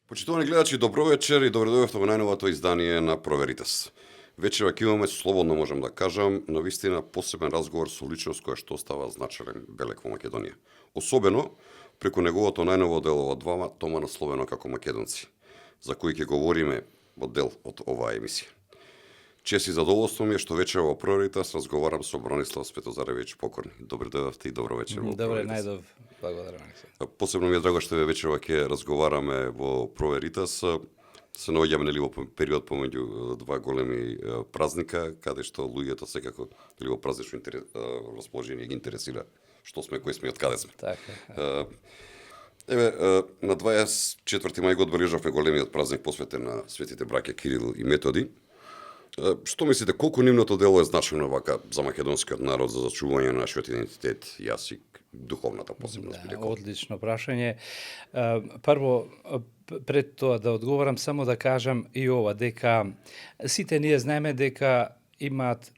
Почитувани гледачи, добро вечер и добре дојдовте во најновото издание на Проверитас. Вечера ќе имаме, слободно можам да кажам, навистина посебен разговор со личност која што става значаен белег во Македонија. Особено преку неговото најново дело од двама, тома насловено како Македонци, за кој ќе говориме во дел од оваа емисија. Чест и задоволство ми е што вечера во Проверитас разговарам со Бранислав Светозаревиќ Покорни. Добре дојдовте и добро вечер во Добре, Проверитас. најдов. Благодарам. Посебно ми е драго што вечерва ќе разговараме во Проверитас. Се наоѓаме нели во период помеѓу два големи празника, каде што луѓето секако или во празнично расположение ги интересира што сме, кои сме и од каде сме. Така. Еве, на 24 мај го одбележавме големиот празник посветен на светите браќа Кирил и Методи. Што мислите, колку нивното дело е значено вака за македонскиот народ, за зачување на нашиот идентитет, јазик, духовната посебност? Да, одлично прашање. Прво, пред тоа да одговорам, само да кажам и ова, дека сите ние знаеме дека имаат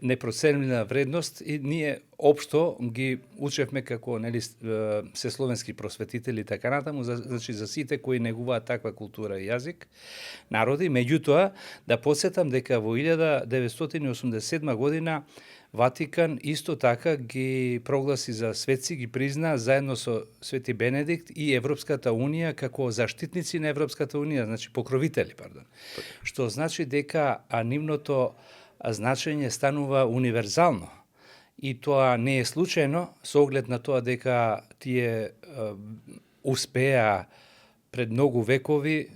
непроценлива вредност и ние општо ги учевме како нели се словенски просветители така натаму, значи за сите кои негуваат таква култура и јазик, народи. Меѓутоа, да подсетам дека во 1987 година Ватикан исто така ги прогласи за светци, ги призна заедно со Свети Бенедикт и Европската Унија како заштитници на Европската Унија, значи покровители, пардон. Што значи дека нивното значење станува универзално. И тоа не е случајно, со оглед на тоа дека тие успеа пред многу векови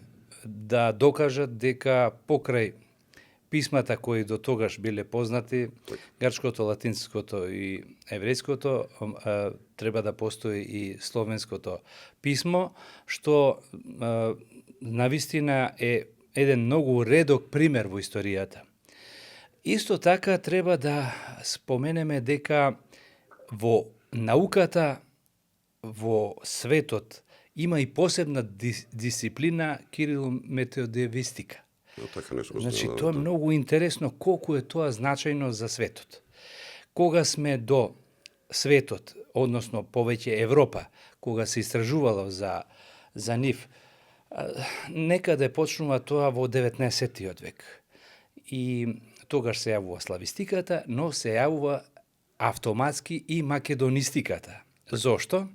да докажат дека покрај писмата кои до тогаш биле познати, грчкото, латинското и еврејското, треба да постои и словенското писмо, што навистина е еден многу редок пример во историјата. Исто така треба да споменеме дека во науката, во светот, има и посебна дисциплина кирилометодиевистика. Така Значи, тоа е многу интересно колку е тоа значајно за светот. Кога сме до светот, односно повеќе Европа, кога се истражувало за нив, некаде почнува тоа во 19-тиот век. И тогаш се јавува славистиката, но се јавува автоматски и македонистиката. Зошто?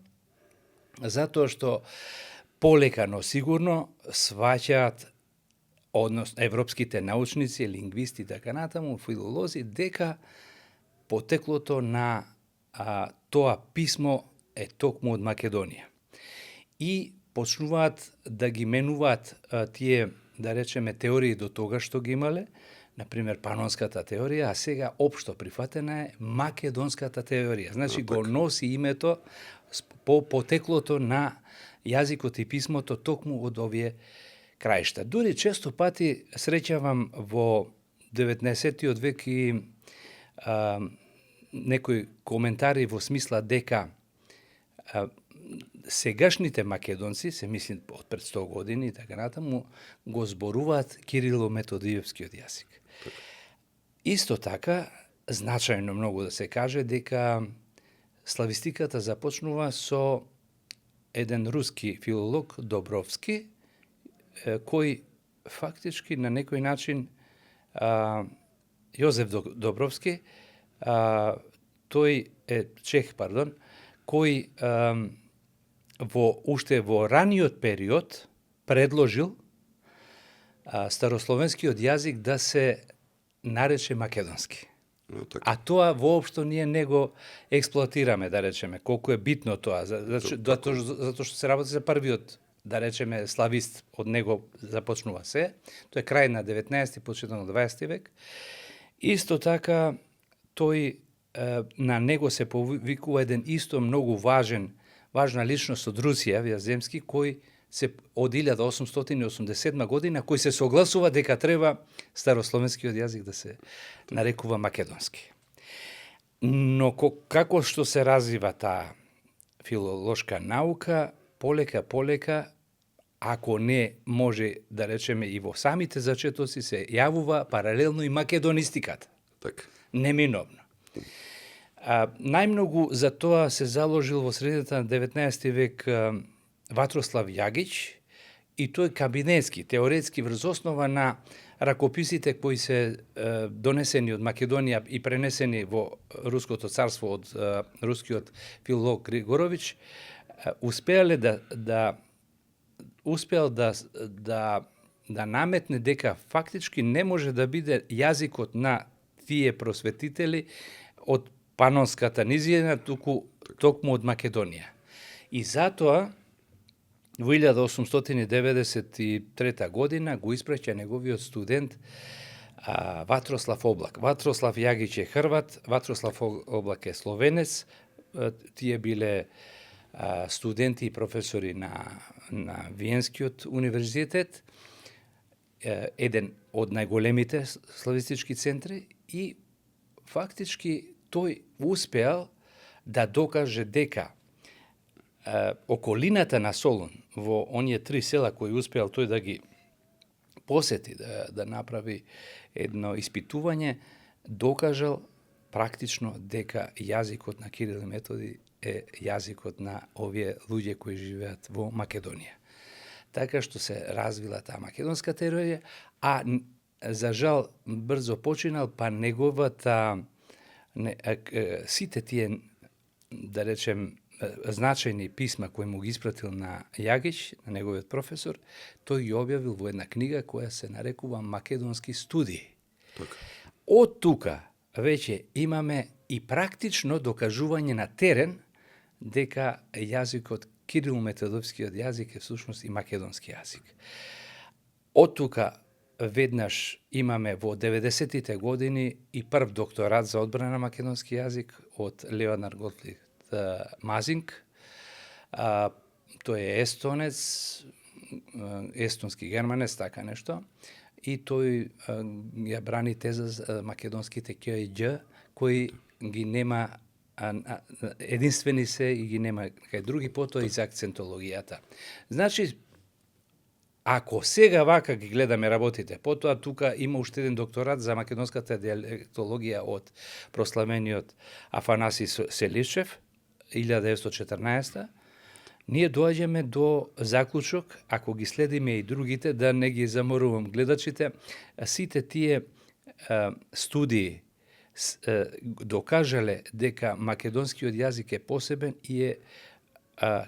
Затоа што полека, но сигурно сваќаат, односно европските научници, лингвисти и така натаму, филолози, дека потеклото на тоа писмо е токму од Македонија. И почнуваат да ги менуваат тие, да речеме, теории до тога што ги имале, например панонската теорија, а сега општо прифатена е македонската теорија. Значи го носи името по потеклото на јазикот и писмото токму од овие краишта. Дури често пати среќавам во 19-тиот век и некои коментари во смисла дека сегашните македонци, се мисли од пред 100 години и така натаму, го зборуваат кирило-методиевскиот јазик. Исто така, значајно многу да се каже дека славистиката започнува со еден руски филолог Добровски, кој фактички на некој начин Јозеф Добровски, тој е чех, пардон, кој уште во раниот период предложил старословенскиот јазик да се нарече македонски. А тоа воопшто ние не го експлоатираме, да речеме, колку е битно тоа, затоа што се работи за првиот, да речеме, славист, од него започнува се. Тоа е крај на 19-ти, почеток на 20 век. Исто така, тој на него се повикува еден исто многу важна личност од Русија, Вјаземски, кој се од 1887 година, кој се согласува дека треба старословенскиот јазик да се нарекува македонски. Но како што се развива таа филолошка наука, полека, ако не може да речеме и во самите зачетоци, се јавува паралелно и македонистиката. Така. Неминовно. Најмногу за тоа се заложил во средината на 19 век Ватрослав Јагич и тој кабинетски, теоретски врз основа на ракописите кои се донесени од Македонија и пренесени во Руското царство од рускиот филолог Григоровиќ, успеале да наметне дека фактички не може да биде јазикот на тие просветители од панонската низина, токму од Македонија. И затоа во 1893 година го испраќа неговиот студент Ватрослав Облак. Ватрослав Јагиќ е хрват, Ватрослав Облак е словенец, тие биле студенти и професори на Виенскиот универзитет, еден од најголемите славистички центри, и фактички тој успеал да докаже дека околината на Солун, во оние 3 села кои успеал тој да ги посети, да направи едно испитување, докажал практично дека јазикот на Кирил и Методи е јазикот на овие луѓе кои живеат во Македонија. Така што се развила таа македонска теорија, а за жал брзо починал, па неговата сите тие, да речем, значајни писма кои му ги испратил на Јагиќ, на неговиот професор, тој ги објавил во една книга која се нарекува Македонски студии. Така. Од тука веќе имаме и практично докажување на терен дека јазикот, Кирило-методовскиот јазик е всушност и македонски јазик. Од тука веднаш имаме во 90-тите години и прв докторат за одбрана на македонски јазик од Леонард Готлиб Мазинг. Тој е естонец, естонски германец, така нешто. И тој ја брани теза за македонските Ќ и Ѓ, кои ги нема, единствени се и ги нема кај други, потоа и за акцентологијата. Значи, ако сега вака ги гледаме работите, потоа тука има уште еден докторат за македонската диалектологија од прославениот Афанаси Селишев, 1914, ние доаѓаме до заклучок, ако ги следиме и другите, да не ги заморувам гледачите, сите тие студии докажале дека македонскиот јазик е посебен и е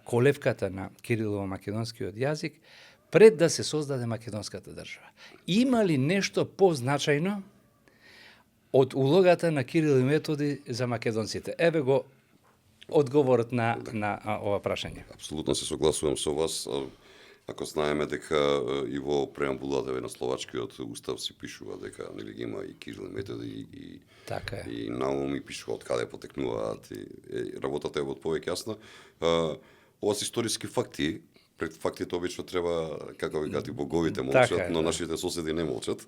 колевката на Кирилово-македонскиот јазик пред да се создаде македонската држава. Има ли нешто позначајно од улогата на Кирил и Методи за македонците? Еве го одговорот на ова прашање. Апсолутно се согласувам со вас. Ако знаеме дека и во преамбулата на словачкиот устав се пишува дека нели ги има и Кирил и Методи и така е. И Наум и пишува од каде потекнуваат и работата е од повеќе јасна. Ова се историски факти. Пред фактите обично треба, како ви кажат, боговите молчат, така е, но нашите соседи не молчат.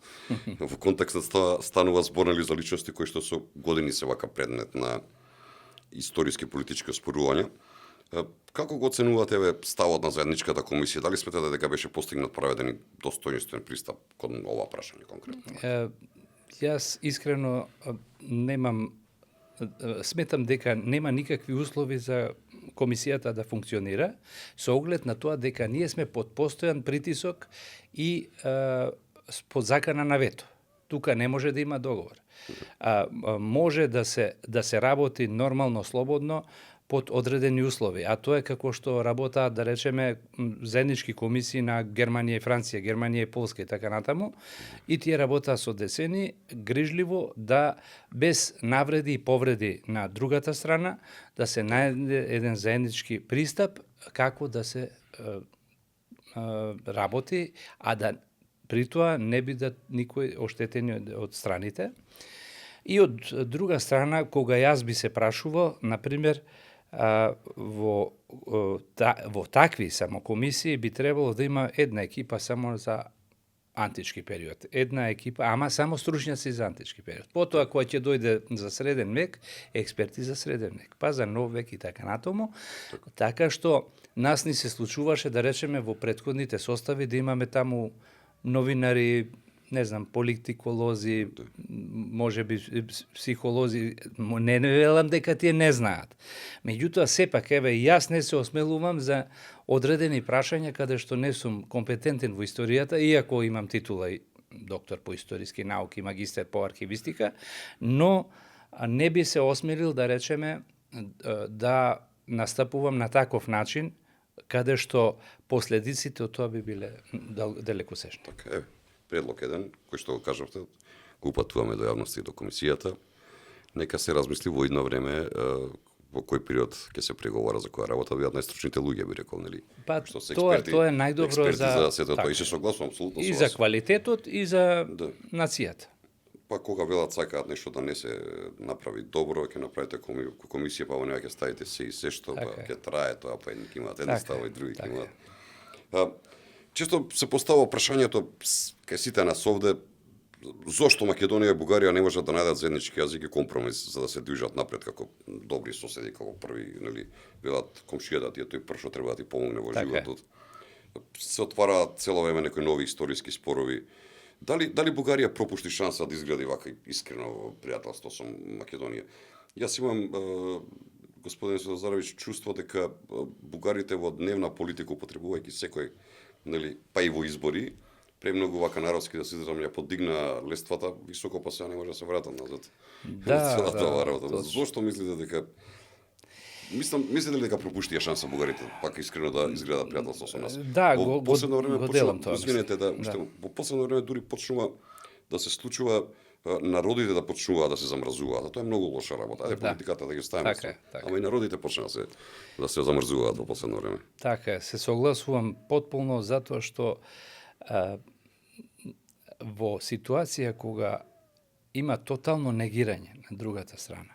Во контекстот станува збор за личности кои што со години се вака предмет на историски политички оспорувања. Како го оценувате ставот на заедничката комисија? Дали сметате дека беше постигнат праведен и достоинствен пристап кон ова прашање конкретно? Јас искрено сметам дека нема никакви услови за комисијата да функционира, со оглед на тоа дека ние сме под постојан притисок и под закана на вето. Тука не може да има договор. Може да се работи нормално, слободно, под одредени услови, а тоа е како што работаат, да речеме, заеднички комисии на Германија и Франција, Германија и Полска и така натаму, и тие работаат со десени, грижливо, да без навреди и повреди на другата страна, да се најде еден заеднички пристап како да се работи, а да при тоа не бидат никој оштетени од страните. И од друга страна, кога јас би се прашувал, например, во такви само комисии би требало да има една екипа само за антички период. Една екипа, ама само стручњаци за антички период. Потоа, кој ќе дојде за среден век, експерти за среден век, па за нов век и така натаму. Така што нас ни се случуваше, да речеме, во претходните состави да имаме таму новинари, не знам, политиколози, можеби психолози, не велам дека тие не знаат. Меѓутоа, сепак, еве, јас не се осмелувам за одредени прашања каде што не сум компетентен во историјата, иако имам титула и доктор по историски науки, магистер по архивистика, но не би се осмелил да речеме да настапувам на таков начин, каде што последиците од тоа би биле далекосечни. Така е. Предлог еден, кој што го кажавте, го упатуваме до јавност и до комисијата. Нека се размисли во едно време во кој период ќе се преговара за која работа, бидат најстручните луѓе, би рекол, нели? Па, Што се тоа е експерти најдобро за сето тоа, и се согласувам апсолутно со и вас. за квалитетот и за нацијата. Па кога велат сакаат нешто да не се направи добро, ќе направите комисија, па во неа ќе ставите се и се што, па ќе трае тоа, па едни ќе имаат еден став и други ќе имаат. Често се поставува прашањето кај сите нас овде, зошто Македонија и Бугарија не можат да најдат заеднички јазик и компромис за да се движат напред како добри соседи, како први, нели, велат комшијата ти е тој прв што треба да ти помогне во животот. Се отвараат цело време некои нови историски спорови. Дали Бугарија пропушти шанса да изгради вака искрено пријателство со Македонија? Јас имам, господин Светозарович, чувство дека бугарите во дневна политика, употребувајќи секој, нели, па и во избори, премногу вака народски да се изразам, ја подигна лествата високо, па сега не може да се вратат назад. Да. Зошто мислите дека мислите ли дека пропуштија шанса бугарите пак искрено да изградат пријателство со нас? Да, во последно време го делам тоа. Извинете, во последно време дури почнува да се случува народите да почнуваат да се замрзуваат. Тоа е многу лоша работа. Ајде политиката да ги ставиме. Така. Ама и народите почнаа да се замрзуваат во последно време. Така, се согласувам потполно затоа што во ситуација кога има тотално негирање на другата страна,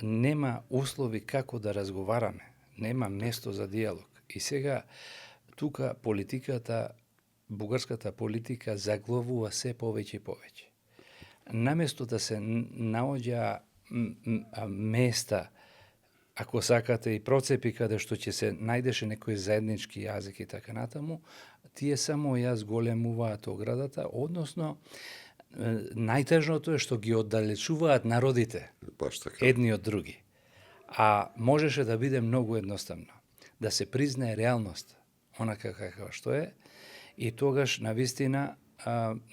нема услови како да разговараме, нема место за диалог. И сега тука политиката, бугарската политика заглавува се повеќе и повеќе. Наместо да се наоѓа места, ако сакате и процепи каде што ќе се најдеше некој заеднички јазик и така натаму, тие само ја зголемуваат оградата, односно најтежното е што ги оддалечуваат народите едни од други. А можеше да биде многу едноставно. Да се признае реалност, онака каква што е, и тогаш навистина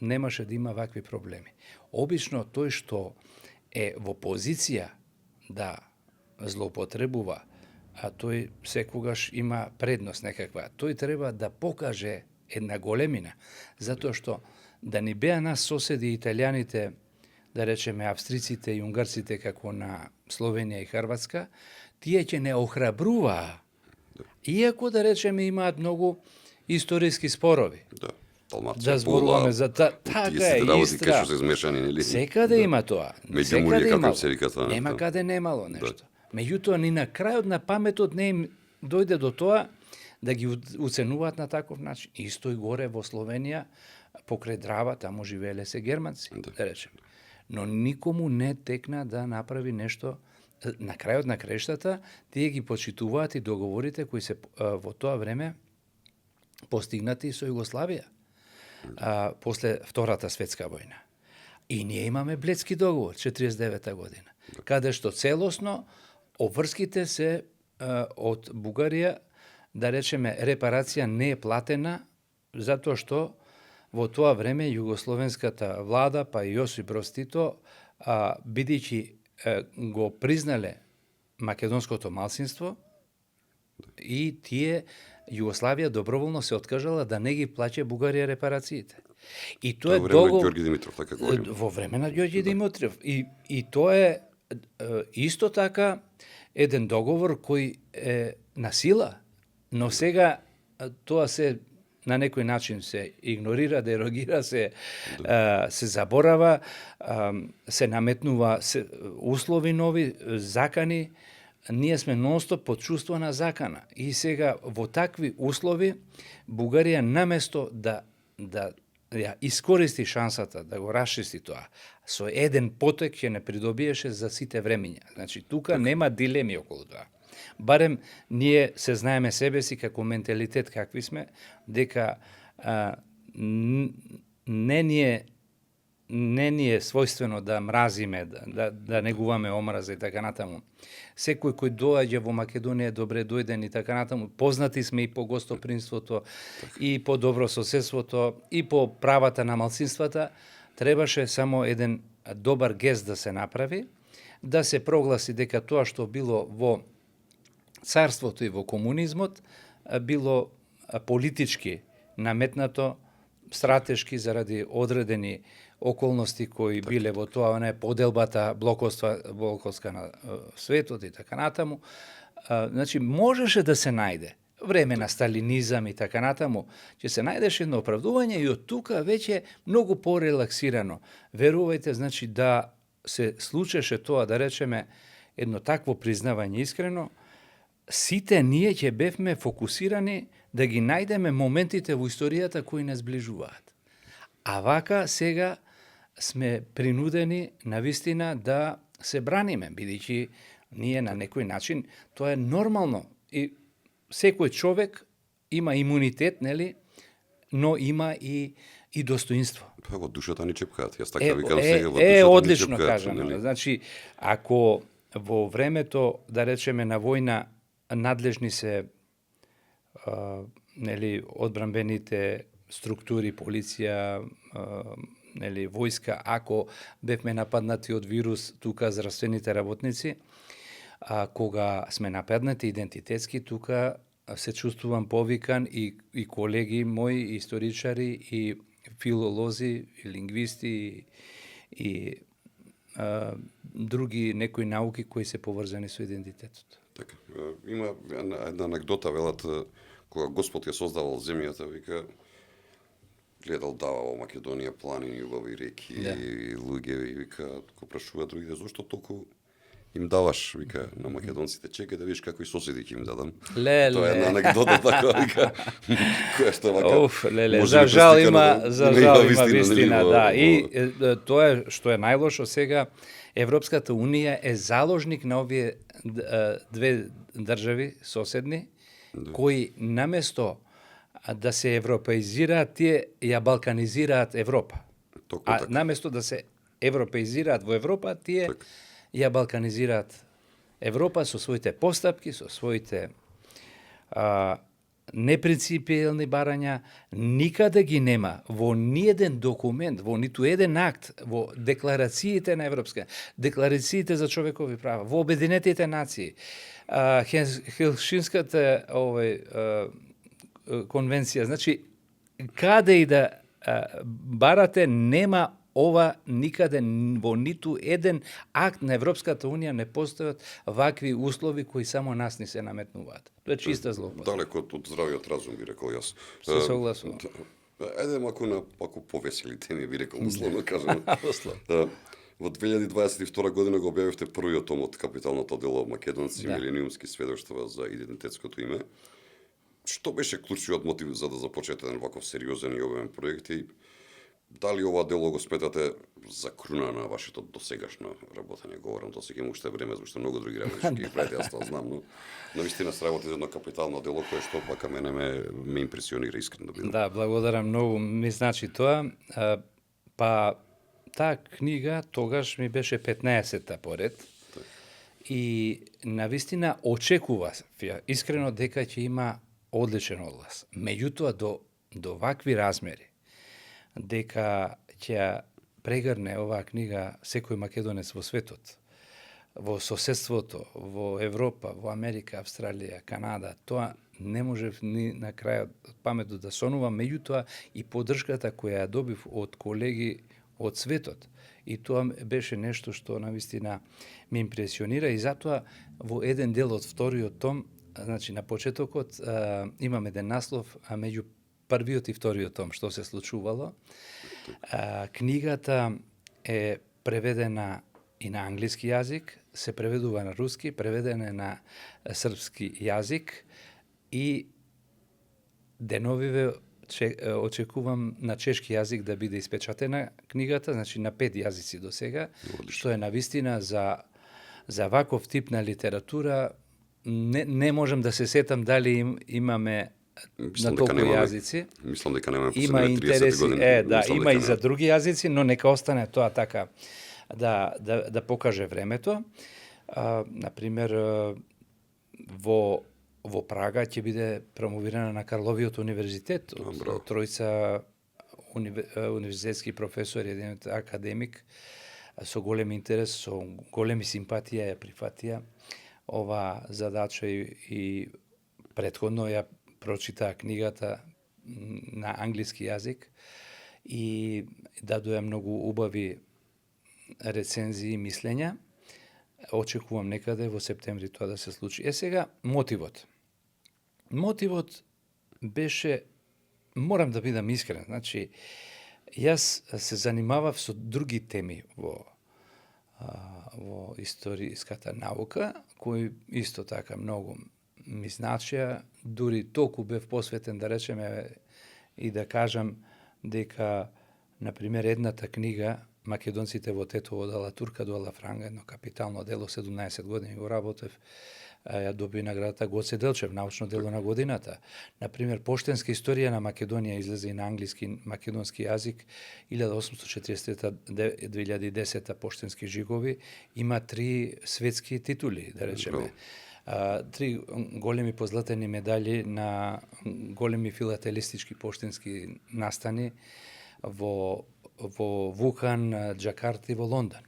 немаше да има вакви проблеми. Обично тој што е во позиција да злоупотребува, а тој секогаш има предност некаква. Тој треба да покаже една големина, затоа што да ни беа нас соседи италијаните, да речеме австриците и унгарците како на Словенија и Хрватска, тие ќе не охрабруваа, иако да речеме имаат многу историски спорови. Да зборуваме за така е, Истра. Секаде има тоа. Секаде имало. Нема каде немало нешто. Меѓутоа, ни на крајот на паметот не им дојде до тоа да ги уценуваат на таков начин. Исто и горе во Словенија, покрај Драва, таму живееле се германци, да речеме. Но никому не текна да направи нешто. На крајот на краиштата, тие ги почитуваат и договорите кои се во тоа време постигнати со Југославија после Втората светска војна. И ние имаме Бледски договор 49 година, каде што целосно обврските се од Бугарија, да речеме, репарација не е платена затоа што во тоа време југословенската влада, па и Јосип Броз Тито, бидејќи го признале македонското малцинство, и тие Југославија доброволно се откажала да не ги плаќа Бугарија репарациите. И тоа е договор Ѓорѓи Димитров, така говорим. Во време на Ѓорѓи Димитров. И тоа е исто така еден договор кој е на сила, но сега тоа се на некој начин се игнорира, дерогира се, се заборава, се наметнува услови нови, закани. Ние сме нонстоп под чувство на закана. И сега во такви услови Бугарија наместо да ја искористи шансата да го расчисти тоа, со еден потек ќе не придобиеше за сите времиња. Значи тука нема дилеми околу тоа. Барем ние се знаеме себе си како менталитет какви сме, дека не ни е својствено да мразиме, да негуваме омраза и така натаму. Секој кој доаѓа во Македонија добре дојден и така натаму. Познати сме и по гостопримството, и по добрососедството, и по правата на малцинствата. Требаше само еден добар гест да се направи, да се прогласи дека тоа што било во царството и во комунизмот било политички наметнато, стратешки заради одредени околности кои биле во тоа, поделбата блоковска на светот и така натаму. Значи, можеше да се најде време на сталинизам и така натаму, ќе се најдеше едно оправдување и од тука веќе многу порелаксирано. Верувајте, значи, да се случеше тоа, да речеме, едно такво признавање искрено, сите ние ќе бевме фокусирани да ги најдеме моментите во историјата кои нас зближуваат. А вака сега сме принудени навистина да се браниме, бидејќи ние на некој начин, тоа е нормално и секој човек има имунитет, нели, но има и достоинство. Па во душата ни чепкаат. Јас така викам сега, во душата одлично ни чепкаат. кажано. Значи, ако во времето, да речеме, на војна надлежни се нели, одбранбените структури, полиција, нели, војска, ако бевме нападнати од вирус, тука здравствените работници, кога сме нападнати идентитетски, тука се чувствувам повикан и колеги мои, историчари, и филолози, и лингвисти, и други некои науки кои се поврзани со идентитетот. Така. Има една анекдота, велат, кога Господ ја создавал земјата, вика, гледал давал Македонија планини, убави реки, и луѓе, и вика, го прашува другите, зошто толку им даваш, вика, на македонците, чекај да видиш како и соседи ќе им дадам. Тоа е една анекдота така, вика, која што вака. За жал има вистина, да. И тоа е што е најлошо сега, Европската Унија е заложник на овие две држави соседни, кои наместо да се европеизираат, тие ја балканизираат Европа. А наместо да се европеизираат во Европа, тие ја балканизираат Европа со своите постапки, со своите непринципиелни барања. Никаде ги нема во ниеден документ, во ниту еден акт, во декларациите на Европска, декларациите за човекови права, во Обединетите нации, Хелшинската конвенција. Значи, каде и да барате, нема ова никаде, во ниту еден акт на Европската Унија не постојат вакви услови кои само нас ни се наметнуваат. Тоа е чиста злоупотреба. Далеко од здравиот разум, би рекол јас. Се согласувам. Ајде малку повесели теми, би рекол, условно кажано. Во 2022 година го објавивте првиот том од капиталното дело Македонци, милениумски сведоштва за идентитетското име. Што беше клучниот мотив за да започнете еден ваков сериозен и обемен проект и дали ова дело го сметате за круна на вашето досегашно работење? Говорам, тоа сега има уште време, зашто многу други работи ќе ги правите, јас тоа знам, но навистина сработи за едно капитално дело кое што пака мене ме импресионира искрено да бидам. Да, благодарам многу, ми значи тоа. Па таа книга тогаш ми беше 15-та поред. И навистина очекува искрено дека ќе има одличен оглас. Меѓутоа до вакви размери, дека ќе прегрне оваа книга секој македонец во светот, во соседството, во Европа, во Америка, Австралија, Канада, тоа не можев ни на крајот паметот да сонувам, меѓутоа и поддршката која ја добив од колеги од светот. И тоа беше нешто што навистина ме импресионира и затоа во еден дел од вториот том, значи на почетокот имам еден наслов, а меѓу првиот и вториот том што се случувало. Книгата е преведена и на англиски јазик, се преведува на руски, преведена е на српски јазик и деновиве очекувам на чешки јазик да биде испечатена книгата, значи на 5 јазици до сега, што е навистина за ваков тип на литература. Не можам да се сетам дали имаме на толку јазици. Мислам дека немаме Има последните 30 интереси, години. да, Мислам има дека и за други јазици, но нека остане тоа така да покаже времето. Например, во Прага ќе биде промовирана на Карловиот универзитет од тројца универзитетски професори, еден академик со голем интерес, со големи симпатија ја прифатија ова задача и претходно ја прочитаа книгата на англиски јазик и дадоа многу убави рецензии и мислења. Очекувам некаде во септември тоа да се случи. Сега, мотивот. Мотивот беше, морам да бидам искрен, значи, јас се занимавав со други теми во историската наука, кои исто така многу ми значеа, дури толку бев посветен, да речеме, и да кажам дека, например, едната книга Македонците во Тетово од Ала Турка до Ала Франга, едно капитално дело, 17 години го работев, ја доби наградата Гоце Делчев, научно дело на годината. Например, Поштенска историја на Македонија излезе и на англиски македонски јазик, 1843-2010 Поштенски жигови, има 3 светски титули, да речеме. 3 големи позлатени медали на големи филателистички поштенски настани во Вухан, Джакарта и во Лондон.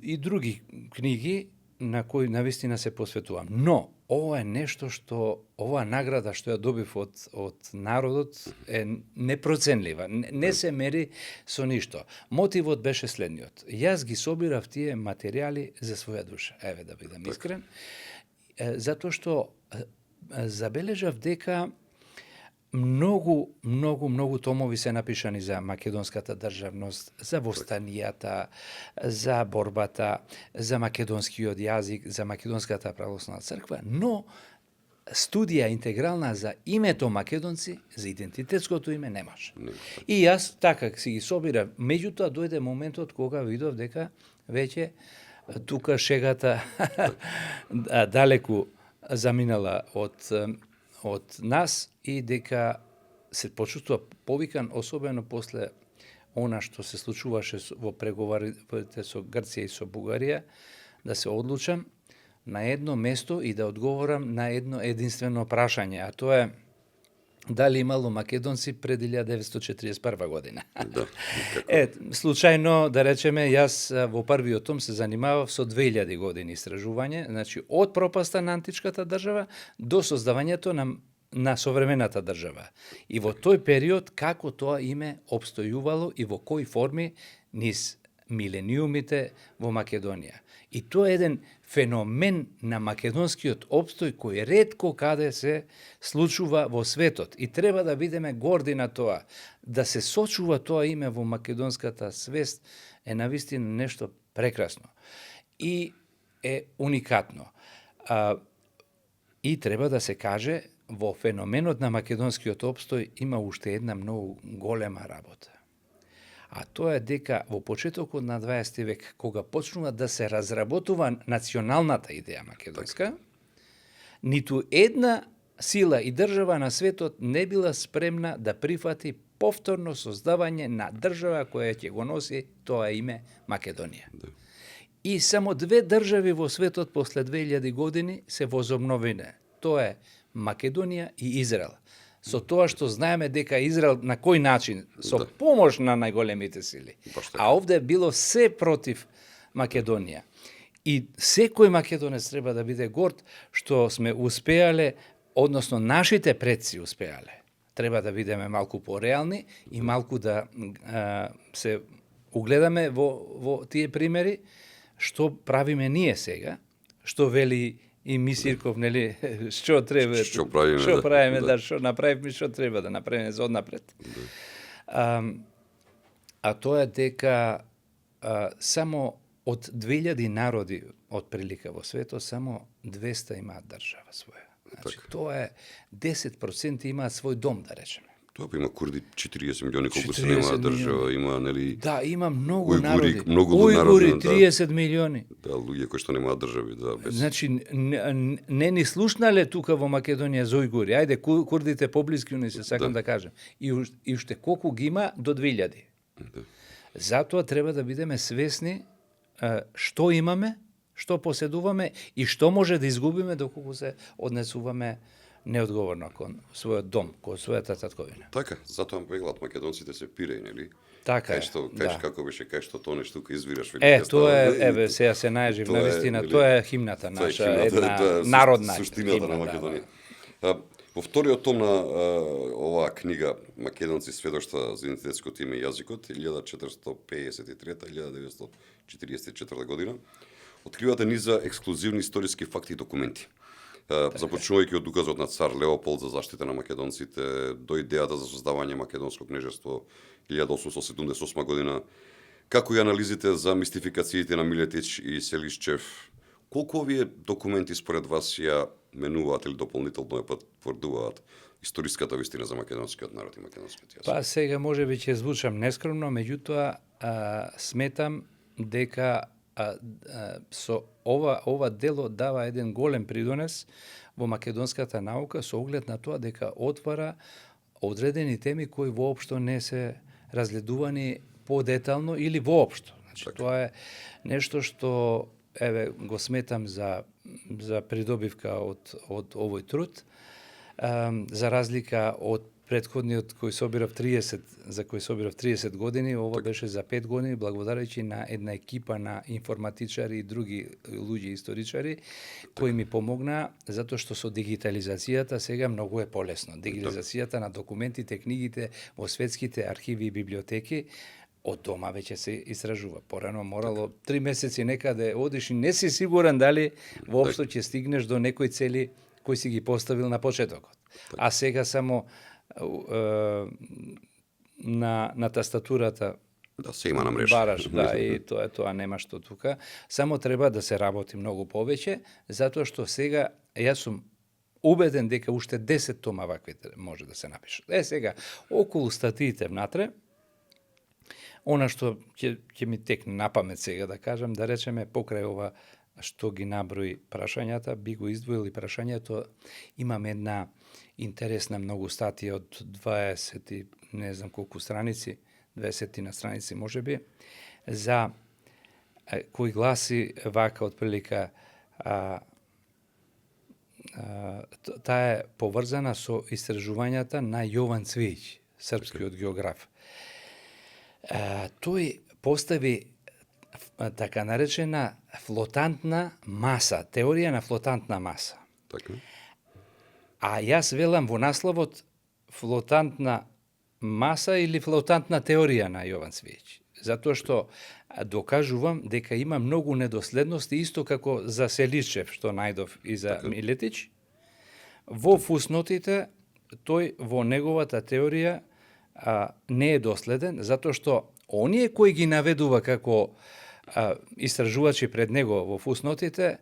И други книги на кои навистина се посветувам. Но, ова е нешто што, оваа награда што ја добив од народот е непроценлива. Не се мери со ништо. Мотивот беше следниот. Јас ги собирав тие материјали за своја душа. Еве да бидам искрен. Затоа што забележав дека многу томови се напишани за македонската државност, за востанијата, за борбата, за македонскиот јазик, за македонската православна црква, но студија интегрална за името македонци, за идентитетското име немаше. И јас така си ги собирав. Меѓутоа дојде моментот кога видов дека веќе тука шегата далеку заминала од нас и дека се почувствува повикан, особено после она што се случуваше во преговорите со Грција и со Бугарија, да се одлучам на едно место и да одговорам на едно единствено прашање, а тоа е дали имало македонци пред 1941 година. Да, случајно, да речеме, јас во првиот том се занимавав со 2000 години истражување, значи од пропаста на античката држава до создавањето на современата држава. И во тој период како тоа име обстојувало и во кои форми низ милениумите во Македонија. И тоа е еден феномен на македонскиот обстој кој ретко каде се случува во светот. И треба да бидеме горди на тоа. Да се сочува тоа име во македонската свест е навистина нешто прекрасно. И е уникатно. И треба да се каже, во феноменот на македонскиот обстој има уште една многу голема работа. А тоа е дека во почетокот на 20 век, кога почнува да се разработува националната идеја македонска, ниту една сила и држава на светот не била спремна да прифати повторно создавање на држава која ќе го носи тоа име Македонија. И само 2 држави во светот после 2000 години се возобновиле. Тоа е Македонија и Израел. Со тоа што знаеме дека Израел на кој начин, со помош на најголемите сили. А овде било се против Македонија. И секој македонец треба да биде горд што сме успеале, односно нашите предци успеале. Треба да бидеме малку пореални и малку да се угледаме во тие примери, што правиме ние сега, што вели и Мисирков, нели, што треба, што правиме, што направиме, што треба да направиме за однапред. А тоа е дека само од 2000 народи од прилика во светот, само 200 имаат држава своја. Значи, тоа е 10% имаат свој дом, да речеме. Тоа па има курди 40 милиони, колку се 40 нема држава, милиони. има нели Да, има многу Ујгури, народи. многу Ујгури, народи, да. 30 милиони. да луѓе кои што немаат држави, да без. Значи, не ни слушнале тука во Македонија за ујгури. Ајде, курдите поблиски, не се сакам да кажам. И уште колку ги има до 2000. Да. Затоа треба да бидеме свесни што имаме, што поседуваме и што може да изгубиме доколку се однесуваме неодговорно кон својот дом, кон својата татковина. Така, затоа пеглат македонците се пиреј, нели? Така Кај е, што, да. како беше, кај што тонеш тука извираш Е, велика тоа е, става, еве, сега се најжив, тоа е, навистина, нели, тоа е химната тоа е наша, химната, една тоа е народна суштината химна, на да, Македонија. Во вториот том на оваа книга Македонци сведоштва за идентитетското име и јазикот 1453-1944 година откривате низа ексклузивни историски факти и документи. Започнувајќи од указот на цар Леополд за заштита на македонците, до идејата за создавање македонско кнежество 1878 година, како и анализите за мистификациите на Милетич и Селишчев. Колку овие документи според вас ја менуваат или дополнително ја потврдуваат историската вистина за македонскиот народ и македонскиот јазик? Па сега може би ќе звучам нескромно, меѓутоа сметам дека со ова дело дава еден голем придонес во македонската наука со оглед на тоа дека отвара одредени теми кои воопшто не се разгледувани подетално или воопшто. Значи тоа е нешто што еве го сметам за придобивка од овој труд, за разлика од претходниот кој собирав 30 години, ова беше за 5 години, благодарејќи на една екипа на информатичари и други луѓе историчари кои ми помогнаа, затоа што со дигитализацијата сега многу е полесно. Дигитализацијата на документите, книгите во светските архиви и библиотеки од дома веќе се истражува. Порано морало 3 месеци некаде одиш и не си сигурен дали воопшто ќе стигнеш до некои цели кои си ги поставил на почетокот. А сега само на тастатурата Да, се има на мрежа. бараш, да, и тоа нема што тука. Само треба да се работи многу повеќе, затоа што сега јас сум убеден дека уште 10 тома ваквите може да се напишат. Сега, околу статиите внатре, она што ќе ми текне на памет сега да кажам, да речеме покрај ова што ги наброи прашањата, би го издвоил и прашањето. Имам една интересна многу статија од 20 и не знам колку страници, 20 на страници можеби, за кој гласи вака отприлика таа е поврзана со истражувањата на Јован Цвиќ, српскиот географ. Тој постави така наречена флотантна маса, теорија на флотантна маса. Така. А јас велам во насловот флотантна маса или флотантна теорија на Јован Цвиќ. Затоа што докажувам дека има многу недоследности, исто како за Селишчев, што најдов и за Милетич. Во фуснотите, тој во неговата теорија не е доследен, затоа што оние кои ги наведува како истражувачи пред него во фуснотите,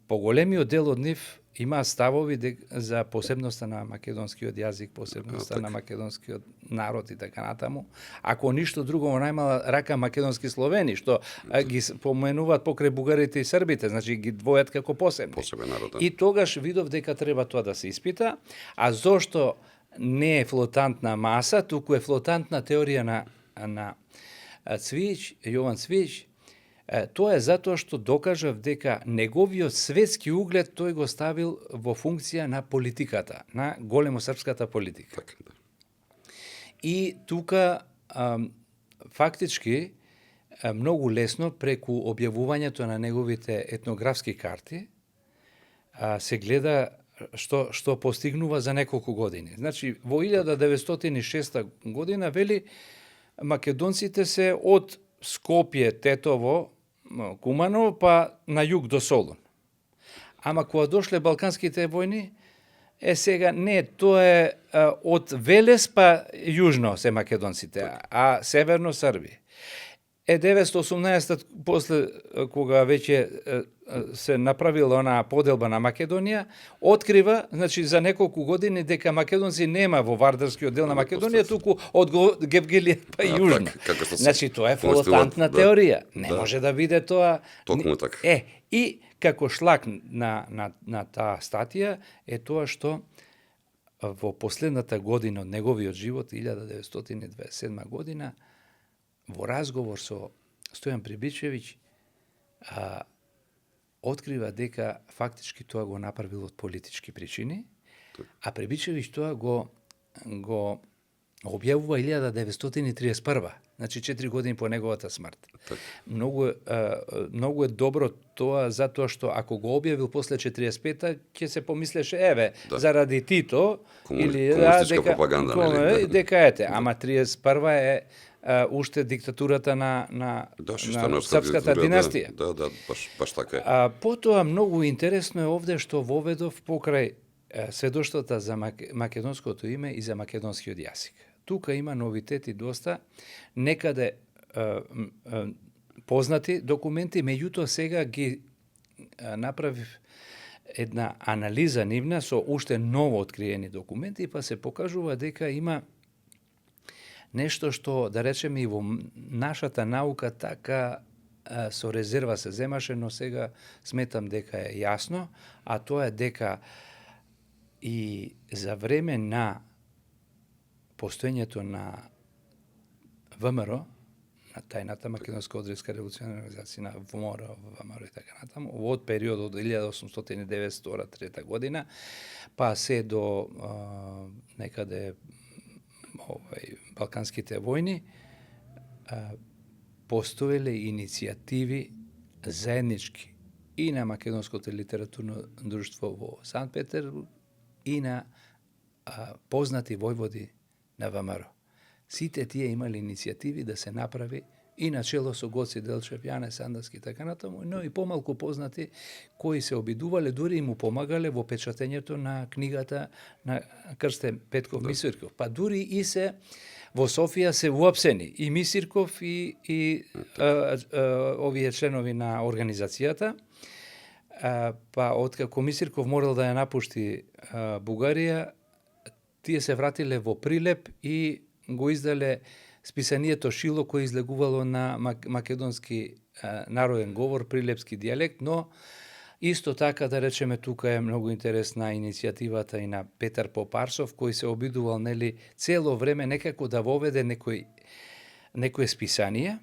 поголемиот дел од нив има ставови за посебноста на македонскиот јазик, посебноста на македонскиот народ и така натаму. Ако ништо друго, во најмала рака македонски словени, што ги поменуваат покрај бугарите и србите, значи ги двојат како посебни. Посебен народ, да. И тогаш видов дека треба тоа да се испита, а зошто не е флотантна маса, туку е флотантна теорија на Цвиќ, Јован Цвиќ. Тоа е затоа што докажав дека неговиот светски углед тој го ставил во функција на политиката, на големосрпската политика. Така, да. И тука фактички многу лесно преку објавувањето на неговите етнографски карти се гледа што постигнува за неколку години. Значи, во 1906 година вели македонците се од Скопје, Тетово, Куманово, па на југ до Солун. Ама кога дошле балканските војни, сега не, тоа е од Велес па јужно се македонците, а северно Срби. 918 после кога веќе се направила онаа поделба на Македонија, открива, значи за неколку години дека македонци нема во Вардарскиот дел на Македонија, туку од Гевгелија па јужно. Значи тоа е флотантна теорија. Не може да биде тоа. Токму така. И како шлак на таа статија е тоа што во последната година од неговиот живот, 1927 година, во разговор со Стојан Прибичевиќ, открива дека фактички тоа го направил од политички причини, а Прибичевиќ тоа го објавува 1931, значи 4 години по неговата смрт. Многу е добро тоа, затоа што ако го објавил после 45-та, ќе се помислеше, заради Тито, или комунистичка пропаганда, дека ете, ама 31-ва е уште диктатурата на Српската династија. Да, баш така е. Потоа многу интересно е овде што воведов покрај сведоштвата за македонското име и за македонскиот јазик. Тука има новитети доста, некаде познати документи, меѓутоа сега ги направив една анализа нивна со уште ново откриени документи, па се покажува дека има нешто што, да речеме, и во нашата наука така со резерва се земаше, но сега сметам дека е јасно, а тоа е дека и за време на постоењето на ВМРО, на тајната Македонска одредска револуционарна организација, на ВМРО, ВМРО и така натаму, од период од 1892-3 година, па се до некаде Балканските војни, постоеле иницијативи заеднички и на Македонското литературно друштво во Санкт Петербург и на познати војводи на ВМРО. Сите тие имали иницијативи да се направи и начело со Гоци Делчев, Јане Сандаски и така натаму, но и помалку познати кои се обидувале, дури и му помагале во печатењето на книгата на Крстен Петков Мисирков. Па дури и се во Софија се уапсени и Мисирков и овие членови на организацијата. Па откако Мисирков морал да ја напушти Бугарија, тие се вратиле во Прилеп и го издале списанието Шило, кој излегувало на македонски народен говор, прилепски дијалект, но исто така, да речеме, тука е многу интересна иницијативата и на Петар Попарсов, кој се обидувал, нели, цело време некако да воведе некој списание,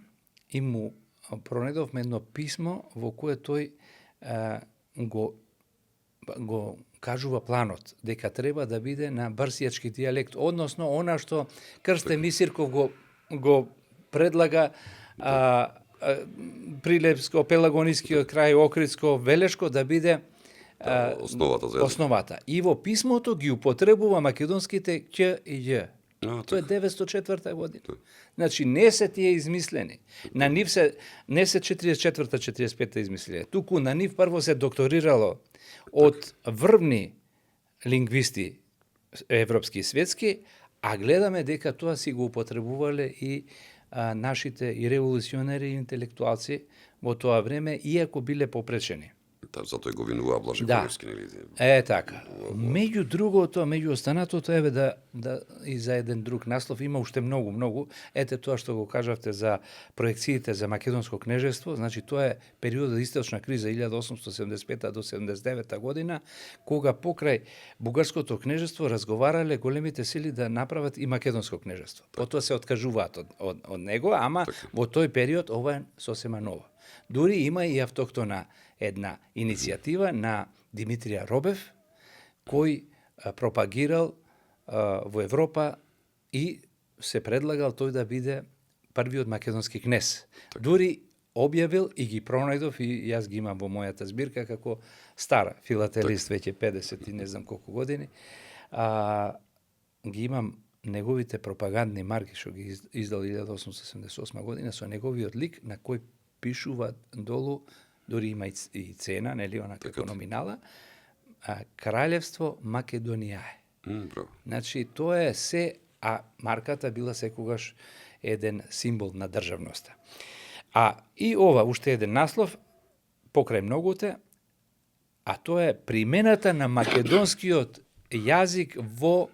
и му пронедовме едно писмо во кое тој го кажува планот, дека треба да биде на барсијачки дијалект, односно она што Крстен Мисирков го предлага Прилепско, Пелагонискиот крај, Охридско, Велешко да биде основата. И во писмото ги употребува македонските Ќ и Ј. Тоа е 904 година. Значи не се тие измислени. На нив се не се 44-45 измислени. Туку на нив прво се докторирало од врвни лингвисти европски и светски, а гледаме дека тоа си го употребувале и нашите и револуционери и интелектуалци во тоа време, иако биле попречени. Затоа го винува Блаже Коневски, нели? Така. Меѓу другото, меѓу останатото, еве да и за еден друг наслов, има уште многу. Ете тоа што го кажавте за проекциите за Македонско кнежество, значи тоа е периодот источна криза 1875 до 79 година, кога покрај Бугарското кнежество разговарале големите сили да направат и Македонско кнежество. Потоа се откажуваат од него, ама во тој период ова е сосема ново. Дури има и автохтона една иницијатива на Димитрија Робев, кој пропагирал во Европа и се предлагал тој да биде првиот македонски кнез. Дури објавил и ги пронајдов, и јас ги имам во мојата збирка како стара филателист, веќе 50 и не знам колку години, ги имам неговите пропагандни марки што ги издал 1878 година со неговиот лик на кој пишува долу, дури има и цена, нели, она како номинала, Краљевство Македонијае. Значи, тоа е се, а марката била секогаш еден символ на државноста. А и ова уште еден наслов покрај многуте, а тоа е примената на македонскиот јазик во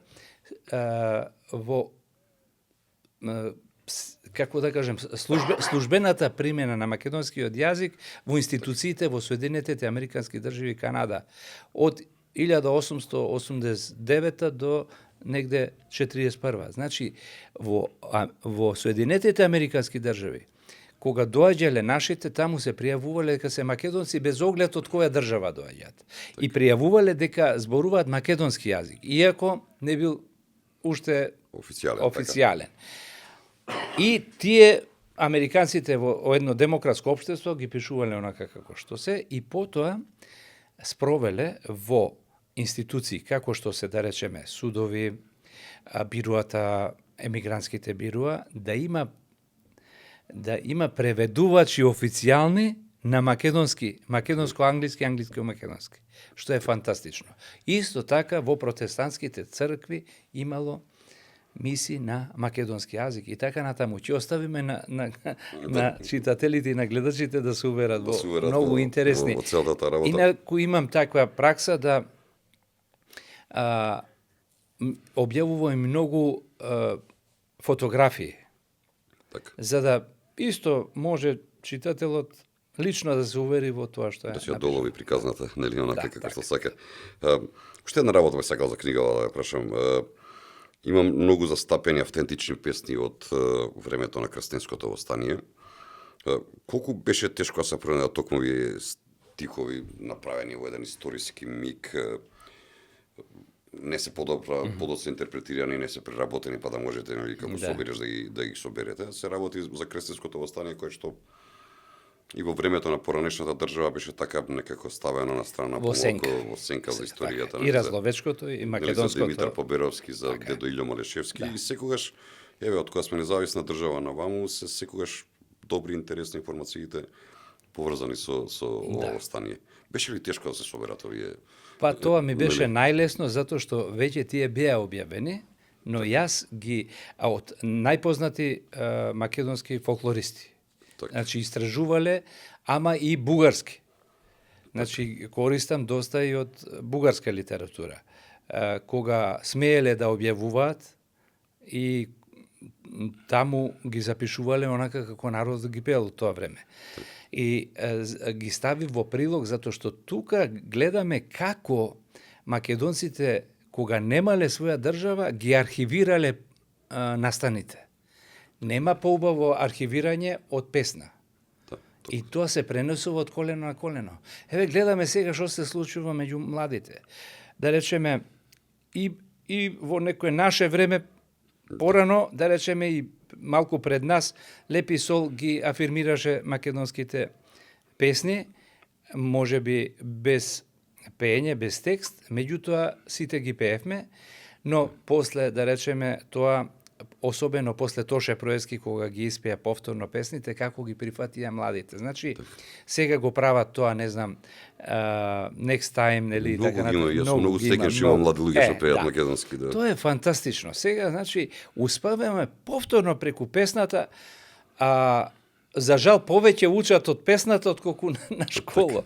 како да кажем, службената примена на македонскиот јазик во институциите во Соединетите Американски држави и Канада од 1889 до негде 41. Значи, во Соединетите Американски држави, кога доаѓале нашите, таму се пријавувале дека се македонци без оглед од која држава доаѓаат. И пријавувале дека зборуваат македонски јазик, иако не бил уште официјален. И тие американците во едно демократско општество ги пишувале онака како што се и потоа спровеле во институции како што се да речеме судови, бироата, емигрантските бироа, да има преведувачи официјални на македонски, македонско-англиски, англиско-македонски, што е фантастично. Исто така во протестантските цркви имало мисии на македонски јазик и така натаму. Ќе оставиме на читателите и на гледачите да се уверат во многу интересни. Во целата работа. Инаку имам таква пракса да објавувам многу фотографии. Така. За да исто може читателот лично да се увери во тоа што е. Да се долови приказната, нели онака како што сака. Уште една работа ме сакал за книгава да ја прашам. Имам многу застапени автентични песни од времето на крстенското востание. Колку беше тешко да се пренесат токму овие стихови направени во еден историски миг, не се подоцна интерпретирани, не се преработени, па да можете нели како собереш да ги соберете. Се работи за крстенското востание кое што и во времето на поранешната држава беше така некако ставено на страна во сенка за историјата. Така. И разловечкото и македонското. За Димитар Поберовски, за дедо Илјо Малешевски и секогаш, еве, од кога сме независна држава на ваму, се секогаш добри, интересни информациите поврзани со ова стание. Беше ли тешко да се соберат овие? Па тоа ми беше најлесно затоа што веќе тие беа објавени, но јас ги од најпознати македонски фолклористи. Значи, истражувале, ама и бугарски. Значи, користам доста и од бугарска литература. Кога смееле да објавуваат и таму ги запишувале онака како народот ги пеел тоа време. И ги стави во прилог затоа што тука гледаме како македонците, кога немале своја држава, ги архивирале настаните. Нема поубаво архивирање од песна. И тоа се пренесува од колено на колено. Еве, гледаме сега што се случува меѓу младите. Да речеме, и во некое наше време, порано, да речеме и малку пред нас, Лепи Сол ги афирмираше македонските песни, може би без пеење, без текст, меѓутоа сите ги пеевме, но после, да речеме, тоа особено после Тоше Проески, кога ги испеа повторно песните, како ги прифатија младите. Значи, сега го прават тоа, не знам, next time, нели, така натаму. Јас многу стекен што има млади луѓе што пеат македонски. Да. Тоа е фантастично. Сега, значи, успаваме повторно преку песната, за жал повеќе учат од песната отколку на школа.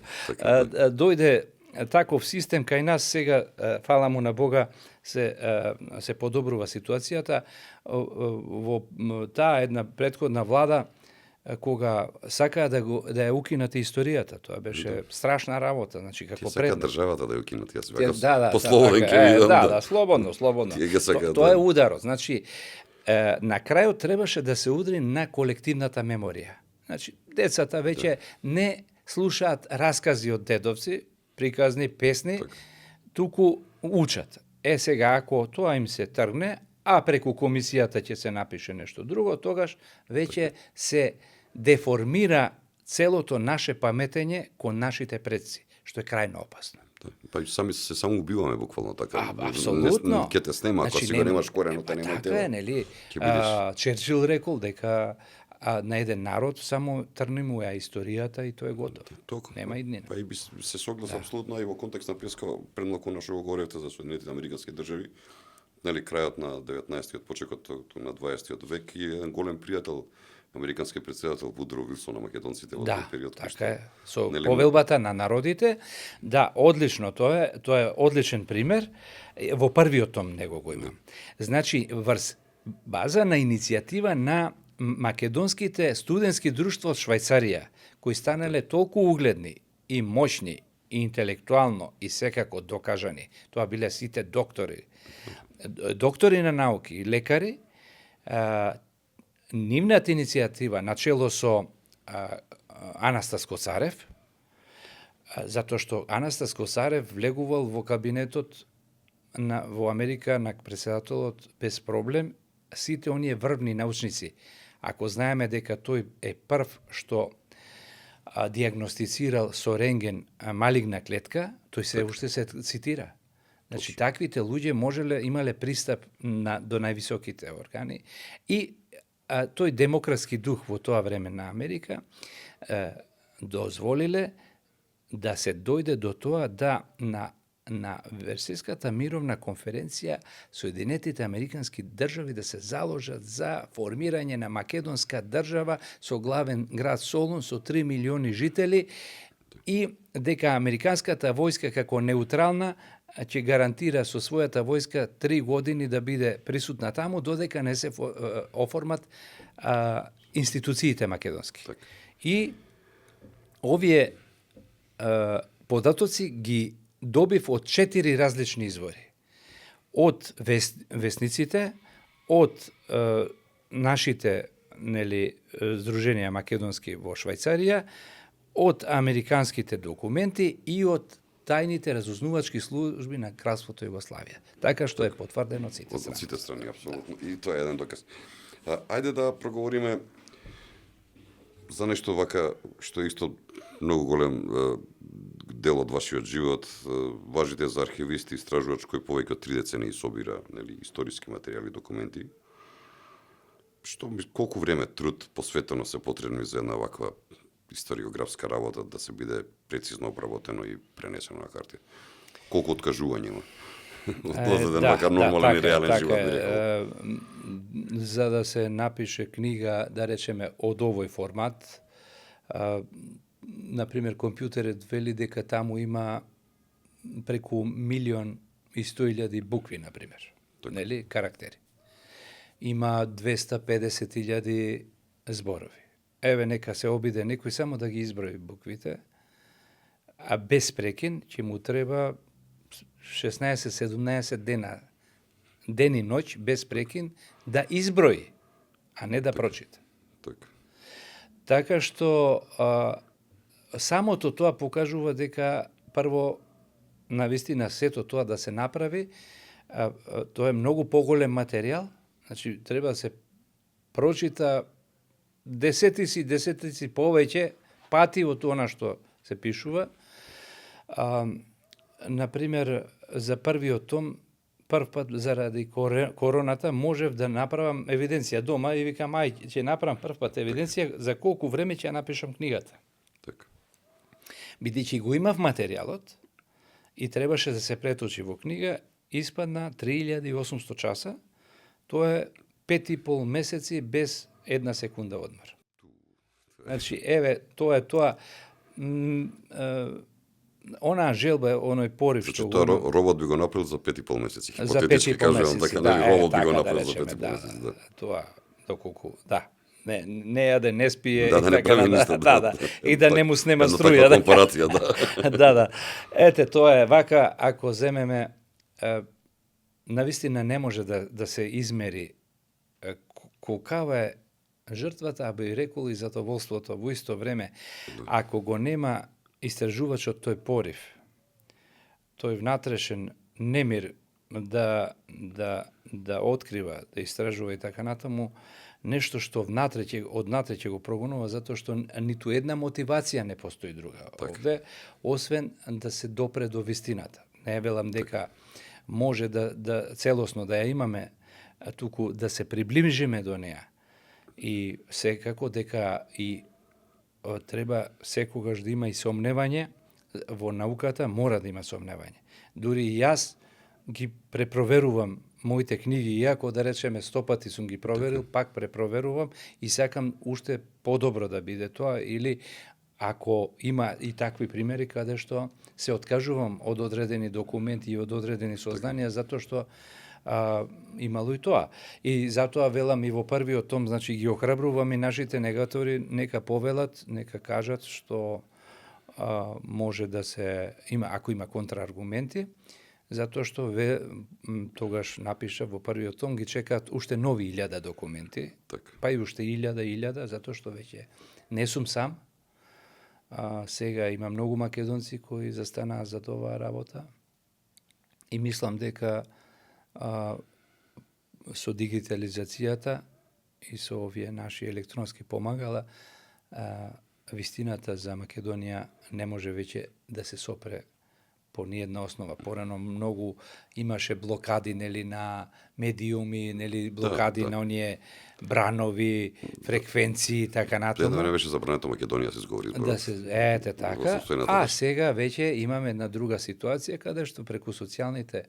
Дојде таков систем кај нас сега, фала му на Бога, се подобрува ситуацијата. Во таа една претходна влада, кога сакаа да ја укинат историјата, тоа беше страшна работа, значи како сака државата да ја укинат, јас бега пословен слободно. Тоа е ударот. Значи, на крајот требаше да се удри на колективната меморија. Значи, децата веќе не слушаат раскази од дедовци, приказни, песни, туку учат. Сега, ако тоа им се тргне, а преку комисијата ќе се напише нешто друго, тогаш веќе се деформира целото наше паметење кон нашите предци, што е крајно опасно. Па сами се само убиваме буквално така. Апсолутно. Ќе те снема, ако си го немаш корено, те нема тело. Така е, нели? Черчил рекол дека на еден народ само трни му ја историјата и тоа е готово. Нема иднина. Па и би се согласам апсолутно и во контекст на преска предмалку на што говоревте за Соединетите Американски држави, нели крајот на 19-тиот, почекот на 20-тиот век и еден голем пријател американски председател Вудро Вилсон на македонците во Да, тој период. кој така е. Со нели, повелбата на народите, да, одлично, тоа е одличен пример. Во првиот том него го имам. Значи, врз база на иницијатива на македонските студентски друштва од Швајцарија, кои станале толку угледни и моćни и интелектуално и секако докажани. Тоа биле сите доктори на науки и лекари. Нивната иницијатива начело со Анастас Коцарев, затоа што Анастас Коцарев влегувал во кабинетот во Америка на председателот без проблем, сите оние врвни научници. Ако знаеме дека тој е прв што диагностицирал со рентген малигна клетка, тој се уште се цитира. Значи, таквите луѓе имале пристап до највисоките органи и тој демократски дух во тоа време на Америка дозволиле да се дојде до тоа да на Версајската мировна конференција Соединетите Американски држави да се заложат за формирање на македонска држава со главен град Солун со 3 милиони жители и дека американската војска како неутрална ќе гарантира со својата војска 3 години да биде присутна таму додека не се оформат институциите македонски. Так. И овие податоци ги добив од 4 различни извори. Од весниците, од нашите здруженија македонски во Швајцарија, од американските документи и од тајните разузнавачки служби на Кралството Југославија. Така што е потврдено од сите Од страни. сите страни, апсолутно. И тоа е еден доказ. Ајде да проговориме за нешто вака, што е исто многу голем дел од вашиот живот. Важите за архивист и истражувач кој повеќе од 3 децении собира историски материјали, документи. Колку време, труд посветено се потребни за една ваква историографска работа да се биде прецизно обработено и пренесено на хартија? Колку откажување има? Од вака нормален и реален живот, би рекол. За да се напише книга, да речеме, од овој формат, например, компјутерот вели дека таму има преку 1.100.000 букви, например, нели, карактери. Има 250.000 зборови. Еве, нека се обиде некој само да ги изброи буквите, а без прекин ќе му треба 16-17 дена, ден и ноќ, без прекин, да изброи, а не да прочита. Така што самото тоа покажува дека прво навистина сето тоа да се направи, тоа е многу поголем материјал, значи треба да се прочита десетици повеќе пати од она што се пишува. Например, за првиот том, прв пат заради короната можев да направам евиденција дома и викам, ќе направам прв пат евиденција за колку време ќе напишам книгата. Бидејќи го имав материјалот и требаше да се преточи во книга, испадна 3800 часа, тоа е 5,5 месеци без една секунда одмор. Значи, еве, тоа е тоа. Онаа желба, оној порив што тоа робот би го направил за 5,5 месеци. За 5,5 месеци, така, да, робот би го така направил за речеме, 5,5 месеци, да. Тоа, доколку, да. Не јаде, не спие, да не прави ништо, да, и да не му снема струја. Една таква компарација, да. Да. Ете, тоа е вака, ако земеме, навистина не може да се измери колкава е жртвата, а би рекол и задоволството во исто време, ако го нема истражувачот тој порив, тој внатрешен немир да открива, да истражува и така натаму, нешто што однатре ќе го прогонува, затоа што ниту една мотивација не постои друга овде, освен да се допре до вистината. Не велам дека може да целосно да ја имаме, туку да се приближиме до неа. И секако дека и треба секогаш да има и сомневање, во науката мора да има сомневање. Дури и јас ги препроверувам моите книги, иако да речеме 100 пати сум ги проверил, пак препроверувам и сакам уште подобро да биде тоа, или ако има и такви примери каде што се откажувам од одредени документи и од одредени сознанија, затоа што имало и тоа. И затоа велам и во првиот том, значи ги охрабрувам и нашите негатори, нека повелат, нека кажат што може да се има, ако има контрааргументи, затоа што тогаш напиша во првиот том, ги чекаат уште нови 1000 документи, па и уште 1000, затоа што веќе не сум сам. Сега има многу македонци кои застанаа за оваа работа и мислам дека со дигитализацијата и со овие наши електронски помагала, вистината за Македонија не може веќе да се сопре по ниедна основа. Порано многу имаше блокади, нели, на медиуми, нели, блокади на оние бранови, фреквенции и така натаму. Едно не беше забрането Македонија се изговори зборот. Да се, ете така. А сега веќе имаме една друга ситуација каде што преку социјалните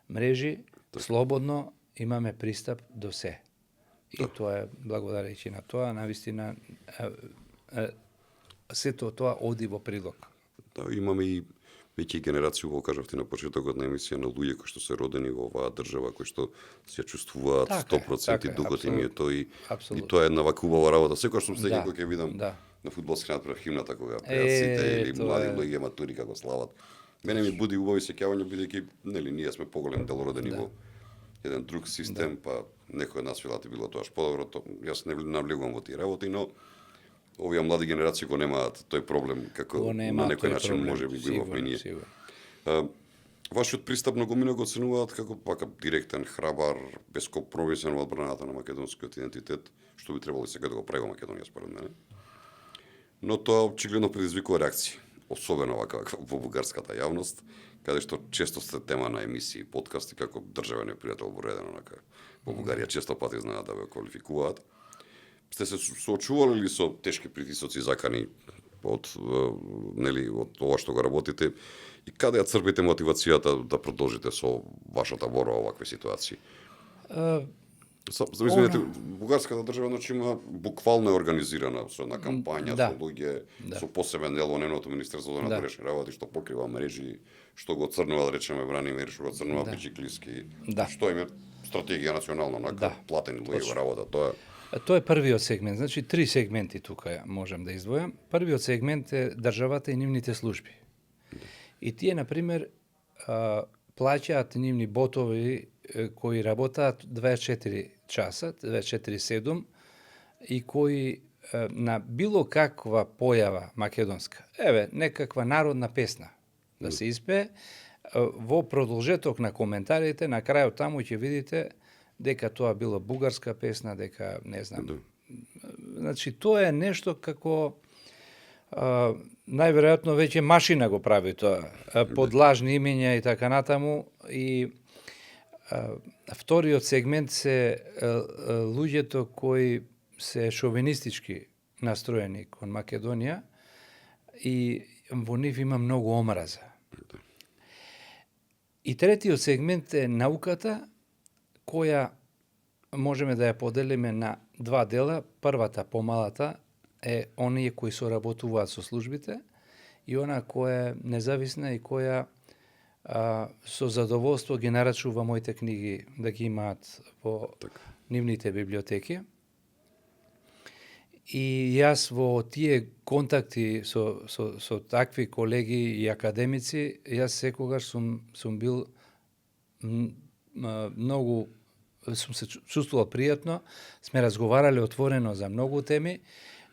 мрежи слободно имаме пристап до се. И тоа е благодарејќи на тоа, навистина сето тоа оди во прилог. Да, имаме и веќе генерација, во кажавте на почетокот на емисија, на луѓе кои што се родени во оваа држава, кои што се чувствуваат 100% духот им е тој и тоа е една вака убава работа. Секогаш сум среќен кога ќе видам на фудбалски надпрев химната кога пеат сите или млади луѓе матури како слават. Мене ми буди убави сеќавање бидејќи нели ние сме поголем дел родени во еден друг систем, па некој од нас велати било тоа подобро, јас не навлегувам во тие работи, но овие млади генерации го немаат тој проблем како на некој начин може би го имавме ние. Вашиот пристап многумина го оценуваат како пака директен, храбар, бескомпромисен во одбраната на македонскиот идентитет, што би требало сега да го прави Македонија според мене. Но тоа очигледно предизвикува реакции, особено вака во бугарската јавност, каде што често сте тема на емисии, подкасти како државен непријател во редено во Бугарија често пати знаат да ве квалификуваат. Сте се соочували ли со тешки притисоци закани од тоа што го работите и каде ја црпите мотивацијата да продолжите со вашата борба во овакви ситуации? Извинете, бугарската држава значи има буквално е организирана со една кампања со луѓе, со посебен дел во неното Министерство за внатрешни работи што покрива мрежи, што го црнува, да речеме, Бранимир, што го црнува Бичлиски, што има стратегија национална на платени луѓе во работа, Тоа е првиот сегмент, значи 3 сегменти тука можам да издвојам. Првиот сегмент е државата и нивните служби. И тие, например, плаќаат нивни ботови кои работаат 24 часа, 24/7 и кои на било каква појава македонска, некаква народна песна да се испее, во продолжеток на коментарите, на крајот таму ќе видите дека тоа било бугарска песна, дека не знам. Значи тоа е нешто како најверојатно веќе машина го прави тоа, под лажни имиња и така натаму. И вториот сегмент се луѓето кои се шовинистички настроени кон Македонија и во нив има многу омраза. И третиот сегмент е науката, која можеме да ја поделиме на 2 дела. Првата, помалата, е оние кои соработуваат со службите и она која е независна и која со задоволство ги нарачува моите книги да ги имаат во нивните библиотеки. И јас во тие контакти со такви колеги и академици, јас секогаш сум бил многу, сум се чувствувал пријатно, сме разговарале отворено за многу теми,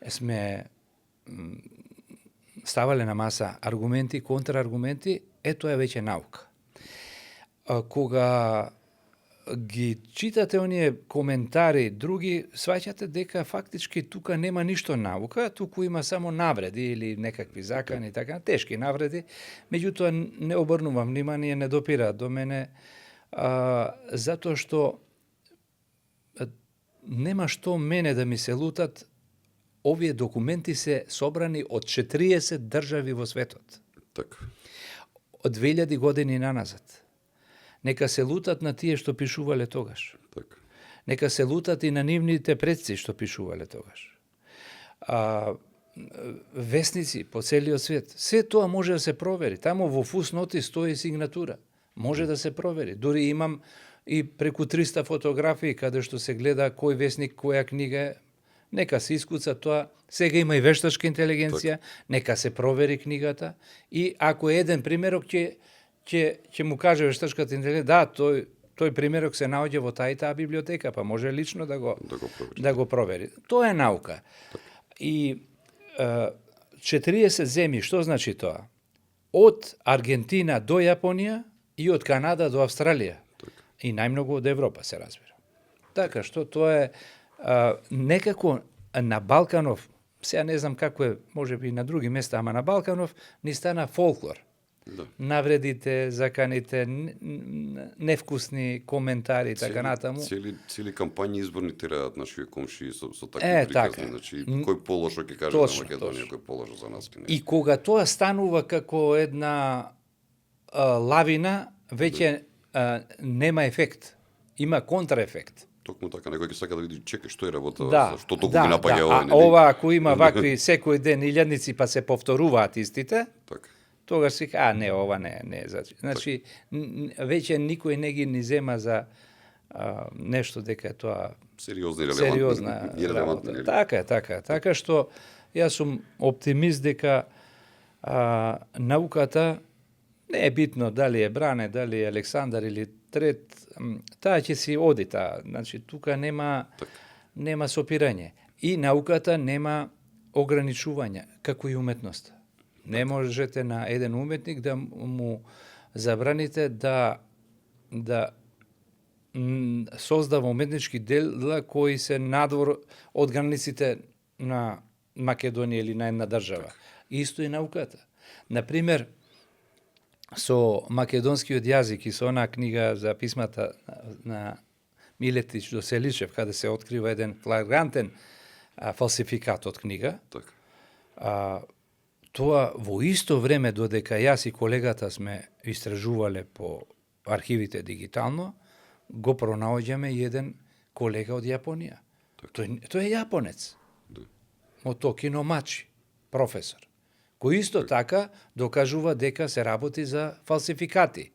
сме ставале на маса аргументи, контраргументи, тоа е веќе наука. Кога ги читате оние коментари други, сваќате дека фактички тука нема ништо наука, туку има само навреди или некакви закани, така, тешки навреди, меѓутоа не обрнувам внимание, не допираат до мене, затоа што нема што мене да ми се лутат. Овие документи се собрани од 40 држави во светот. Така. Од 2000 години наназад. Нека се лутат на тие што пишувале тогаш. Така. Нека се лутат и на нивните предци што пишувале тогаш. Весници по целиот свет. Се тоа може да се провери. Таму во фусноти стои сигнатура. Може да се провери. Дури имам и преку 300 фотографии каде што се гледа кој весник, која книга е. Нека се искуца тоа. Сега има и вештачка интелигенција. Нека се провери книгата. И ако е еден примерок, ќе му каже вештачката интелигенција, да, тој примерок се наоѓа во таа и таа библиотека, па може лично да го провери. Тоа е наука. И 40 земји, што значи тоа? Од Аргентина до Јапонија и од Канада до Австралија. И најмногу од Европа, се разбира. Така што тоа е некако на Балканов, сега не знам како е, може би на други места, ама на Балканов ни стана фолклор. Да. Навредите, заканите, невкусни коментари и така натаму. Цели кампањи изборни тераат нашите комшии со такви приказни, така. значи кој полошо ќе каже Точно, на Македонија, кој полошо за нас. И кога тоа станува како една лавина, веќе нема ефект. Има контраефект. Токму така, некој ќе сака да види, чекај, што е работа, што толку да, ги напаѓа да. овој, нели? Ова, ако има вакви секој ден илјадници, па се повторуваат истите, Така. тогаш си не, ова не. Значи, веќе никој не ги ни зема за нешто дека е тоа сериозна и релевантна. Така што јас сум оптимист дека науката не е битно дали е Бране, дали е Александар или Трет, таа ќе си оди таа. Значи, тука нема сопирање. И науката нема ограничувања, како и уметноста. Не можете на еден уметник да му забраните да создава уметнички дела кои се надвор од границите на Македонија или на една држава. Исто и науката. Например, со македонскиот јазик и со онаа книга за писмата на Милетич до Селичев, каде се открива еден флагрантен фалсификат од книга, тоа во исто време додека јас и колегата сме истражувале по архивите дигитално, го пронаоѓаме и еден колега од Јапонија. Тој е јапонец. Мотокино Мачи, професор, кој исто така докажува дека се работи за фалсификати.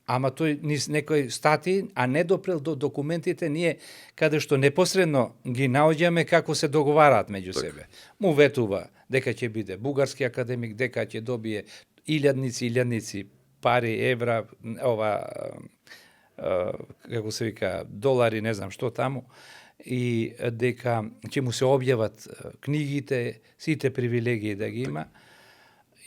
Ама тој низ некои стати, а не допрел до документите ние каде што непосредно ги наоѓаме како се договараат меѓу себе. Му ветува дека ќе биде бугарски академик, дека ќе добие илјадници пари, евра, како се вика, долари, не знам што таму, и дека ќе му се објават книгите, сите привилегии да ги има.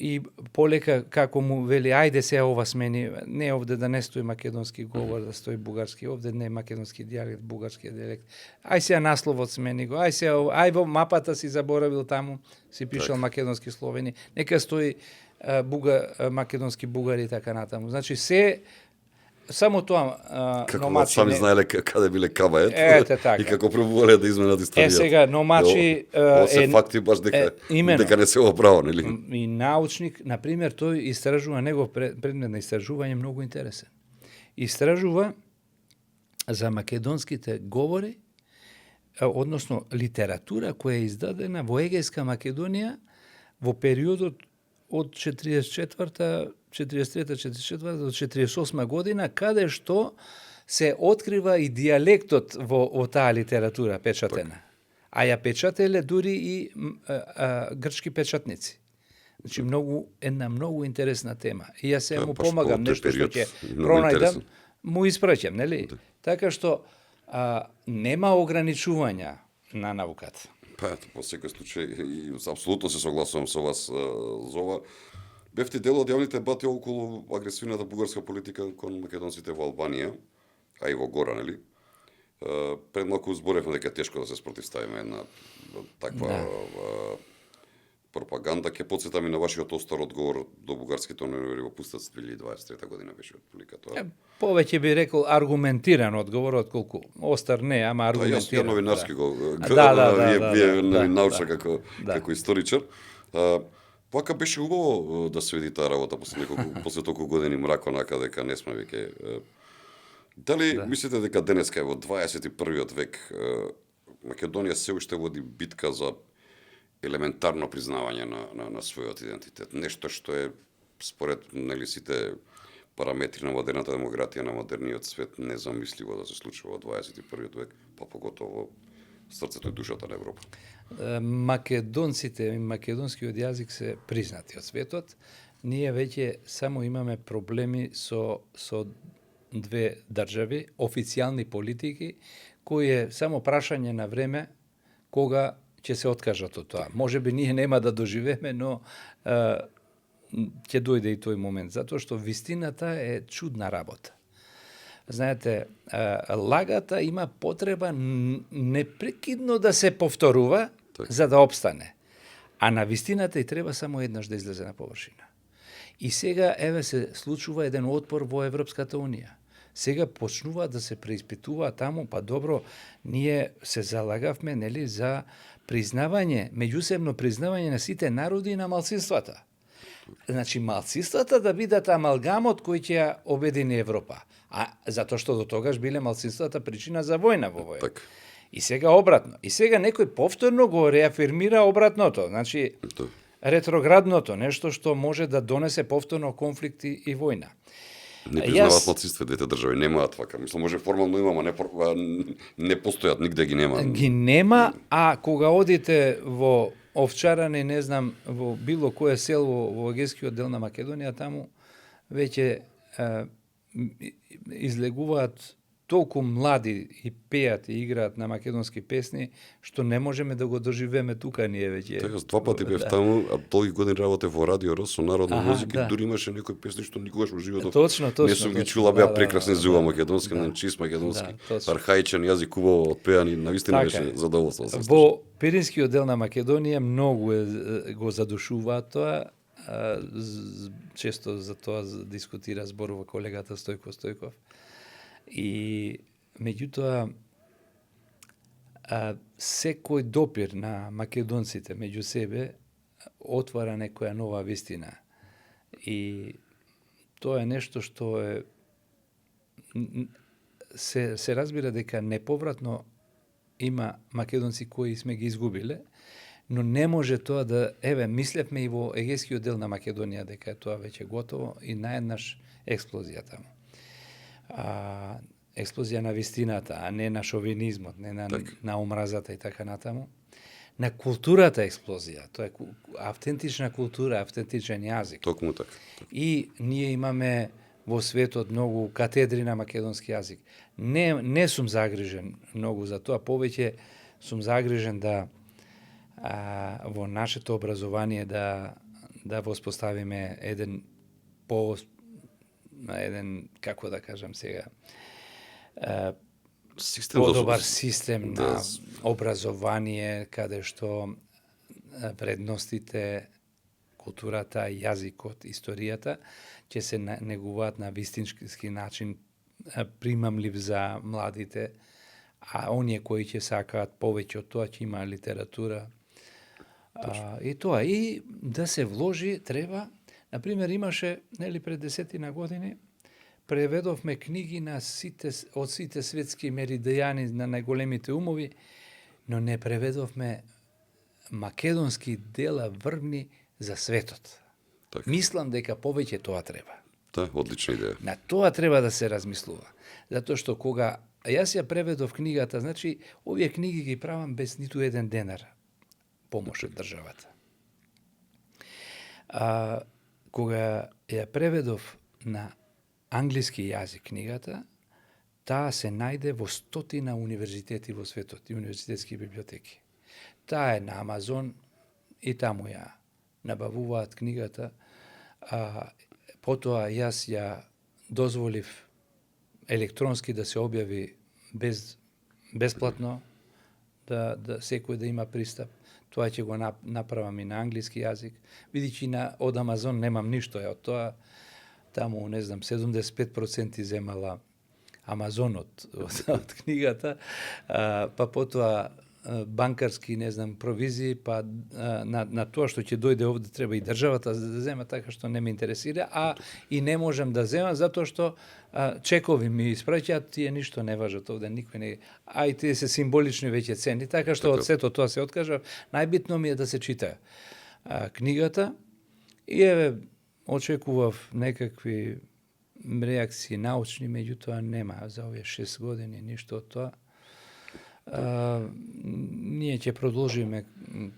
И полека, како му вели, ајде се ова смени, не овде да не стои македонски говор, да стои бугарски, овде не македонски дијалект, бугарски дијалект. Ај сега насловот смени го, ај во мапата си заборавил таму, си пишал македонски словени, нека стои македонски бугари и така натаму. Значи се само тоа како Номачи сами знаеле каде биле кабајет и како пробувале да изменат историјата. Сега Номачи е факти баш дека не се оправа, нели? И научник, на пример, тој истражува, негов предмет на истражување многу интересен. Истражува за македонските говори, односно литература која е издадена во Егејска Македонија во периодот од 43-та до 48 година, каде што се открива и дијалектот во таа литература печатена. А ја печателе дури и грчки печатници. Значи, една многу интересна тема. И јас се му помагам, нешто што ќе пронајдам, му испраќам, нели? Така што нема ограничувања на науката. Па, по секој случај, и апсолутно се согласувам со вас за ова. Бевте дел од јавните дебати околу агресивната бугарска политика кон македонците во Албанија, а и во гора, нели? Пред малку зборевме дека тешко да се спротивставиме една таква пропаганда. Ќе потсетам и на вашиот остар одговор до бугарските онори во Пустец 2023 година беше отприлика тоа. Повеќе би рекол аргументиран одговор отколку остар не, ама аргументиран. Јас новинарски го вие науча како историчар. Вака беше убаво да се види таа работа после толку години мрак онака дека не сме веќе. Дали мислите дека денеска е во 21-виот век Македонија се уште води битка за елементарно признавање на својот идентитет, нешто што е според нели сите параметри на модерната демократија на модерниот свет незамисливо да се случува во 21-виот век, па поготово срцето и душата на Европа. Македонците и македонскиот јазик се признати од светот. Ние веќе само имаме проблеми со две држави, официјални политики, кои е само прашање на време кога ќе се откажат од тоа. Можеби ние нема да доживеме, но ќе дојде и тој момент, затоа што вистината е чудна работа. Знаете, лагата има потреба непрекидно да се повторува за да обстане. А на вистината и треба само еднаш да излезе на површина. И сега еве се случува еден отпор во Европската унија. Сега почнува да се преиспитува таму, па добро, ние се залагавме нели за признавање, меѓусебно признавање на сите народи и на малцинствата. Значи малцинствата да бидат амалгамот кој ќе ја обедини Европа. А затоа што до тогаш биле малцинствата причина за војна во војна. Так. И сега обратно. И сега некој повторно го реафирмира обратното. Значи ретроградното, нешто што може да донесе повторно конфликти и војна. Не признаваат малцинства двете држави, немаат вака. Мислам, може формално имама, не постојат, нигде ги нема. Ги нема, а кога одите во Овчарани, не знам, во било кое село во Егејскиот дел на Македонија, таму веќе излегуваат толку млади и пеат и играат на македонски песни, што не можеме да го доживеме тука ние веќе. Така, два пати бев таму, а толки години работев во Радио Рос со народна музика, дури имаше некои песни што никогаш во животот точно, не сум ги чула, беа прекрасни зуба македонски, чист македонски, архаичен јазик, убаво отпеани, навистина беше задоволство. Во Пиринскиот дел на Македонија многу го задушува тоа, често за тоа дискутира, зборува колегата Стојко Стојков. И меѓутоа секој допир на македонците меѓу себе отвара некоја нова вистина. И тоа е нешто што е се разбира дека неповратно има македонци кои сме ги изгубиле, но не може тоа да мислевме и во Егејскиот дел на Македонија дека тоа веќе готово и наеднаш експлозија таму. Експлозија на вистината, а не на шовинизмот, не на омразата и така натаму. На културата експлозија, тоа е автентична култура, автентичен јазик. Токму така. И ние имаме во светот многу катедри на македонски јазик. Не сум загрижен многу за тоа, повеќе сум загрижен да во нашето образование да воспоставиме еден како да кажам сега, подобар систем на образование, каде што вредностите, културата, јазикот, историјата ќе се негуваат на вистински начин, примамлив за младите, а оние кои ќе сакаат повеќе од тоа, ќе има литература. И тоа, и да се вложи, треба. Например, имаше, нели, пред 10 години, преведовме книги од сите светски меридијани на најголемите умови, но не преведовме македонски дела врвни за светот. Так. Мислам дека повеќе тоа треба. Да, одлична идеја. На тоа треба да се размислува. Затоа што кога јас ја преведов книгата, значи, овие книги ги правам без ниту еден денар помош од државата. Кога ја преведов на англиски јазик книгата, таа се најде во 100 универзитети во светот и универзитетски библиотеки. Таа е на Амазон и таму ја набавуваат книгата. Потоа јас ја дозволив електронски да се објави бесплатно, да секој да има пристап. Тоа ќе го направам и на англиски јазик. Видичи од Амазон немам ништо од тоа. Таму, не знам, 75% земала Амазон од книгата, па потоа банкарски, не знам, провизии, па на тоа што ќе дојде овде треба и државата да зема, така што не ме интересира, а и не можам да земам затоа што чекови ми испраќаат, тие ништо не важат овде, никој не... А и тие се символични веќе цени, така што од сето тоа се откажав. Најбитно ми е да се чита книгата и еве, очекував некакви реакции научни, меѓутоа нема за овие 6 години ништо од тоа. Ние ќе продолжиме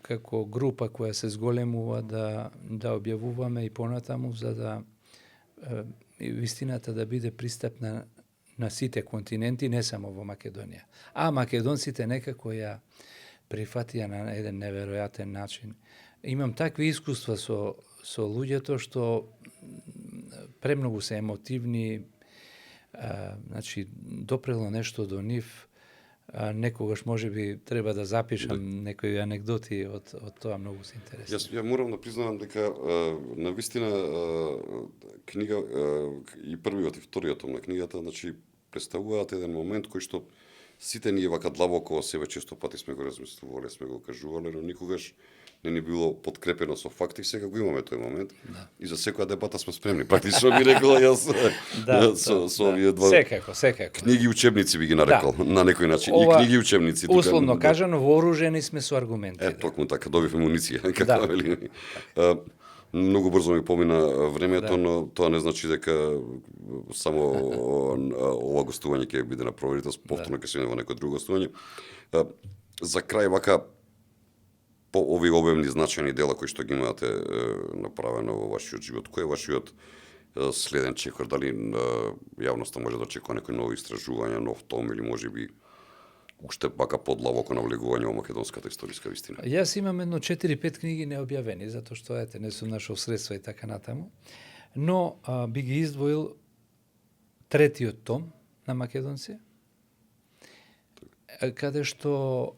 како група која се зголемува да објавуваме и понатаму за да вистината да биде пристапна на сите континенти, не само во Македонија. А македонците некако ја прифатија на еден неверојатен начин. Имам такви искуства со луѓето што премногу се емотивни, значи допрело нешто до нив. Некогаш можеби треба да запишам некои анегдоти од тоа, многу се интересно. Јас морам да признавам дека навистина книга и првиот и вториот том на книгата, значи представуваат еден момент кој што сите ние вака длабоко себе често пати сме го размислувале, сме го кажувале, но никогаш не ни било подкрепено со факти, сега го имаме тој момент. Да. И за секоја дебата сме спремни. Практично би рекол јас со овие два Секако. Книги учебници би ги нарекол на некој начин. И книги учебници тука. Условно кажано, вооружени сме со аргументи. Токму така, добивме муниција, како вели. Многу брзо ми помина времето, но тоа не значи дека само ова гостување ќе биде на Проверитост, повторно ќе се видиме во некој друго гостување. За крај вака по овие обемни значајни дела кои што ги имате направено во вашиот живот, кој е вашиот следен чекор? Дали јавноста може да очекува некои нови истражувања, нов том или можеби уште пака подлабоко навлегување во македонската историска вистина? Јас имам едно 4-5 книги необјавени, затоа што не сум нашол средства и така натаму. Но би ги издвоил третиот том на македонци, каде што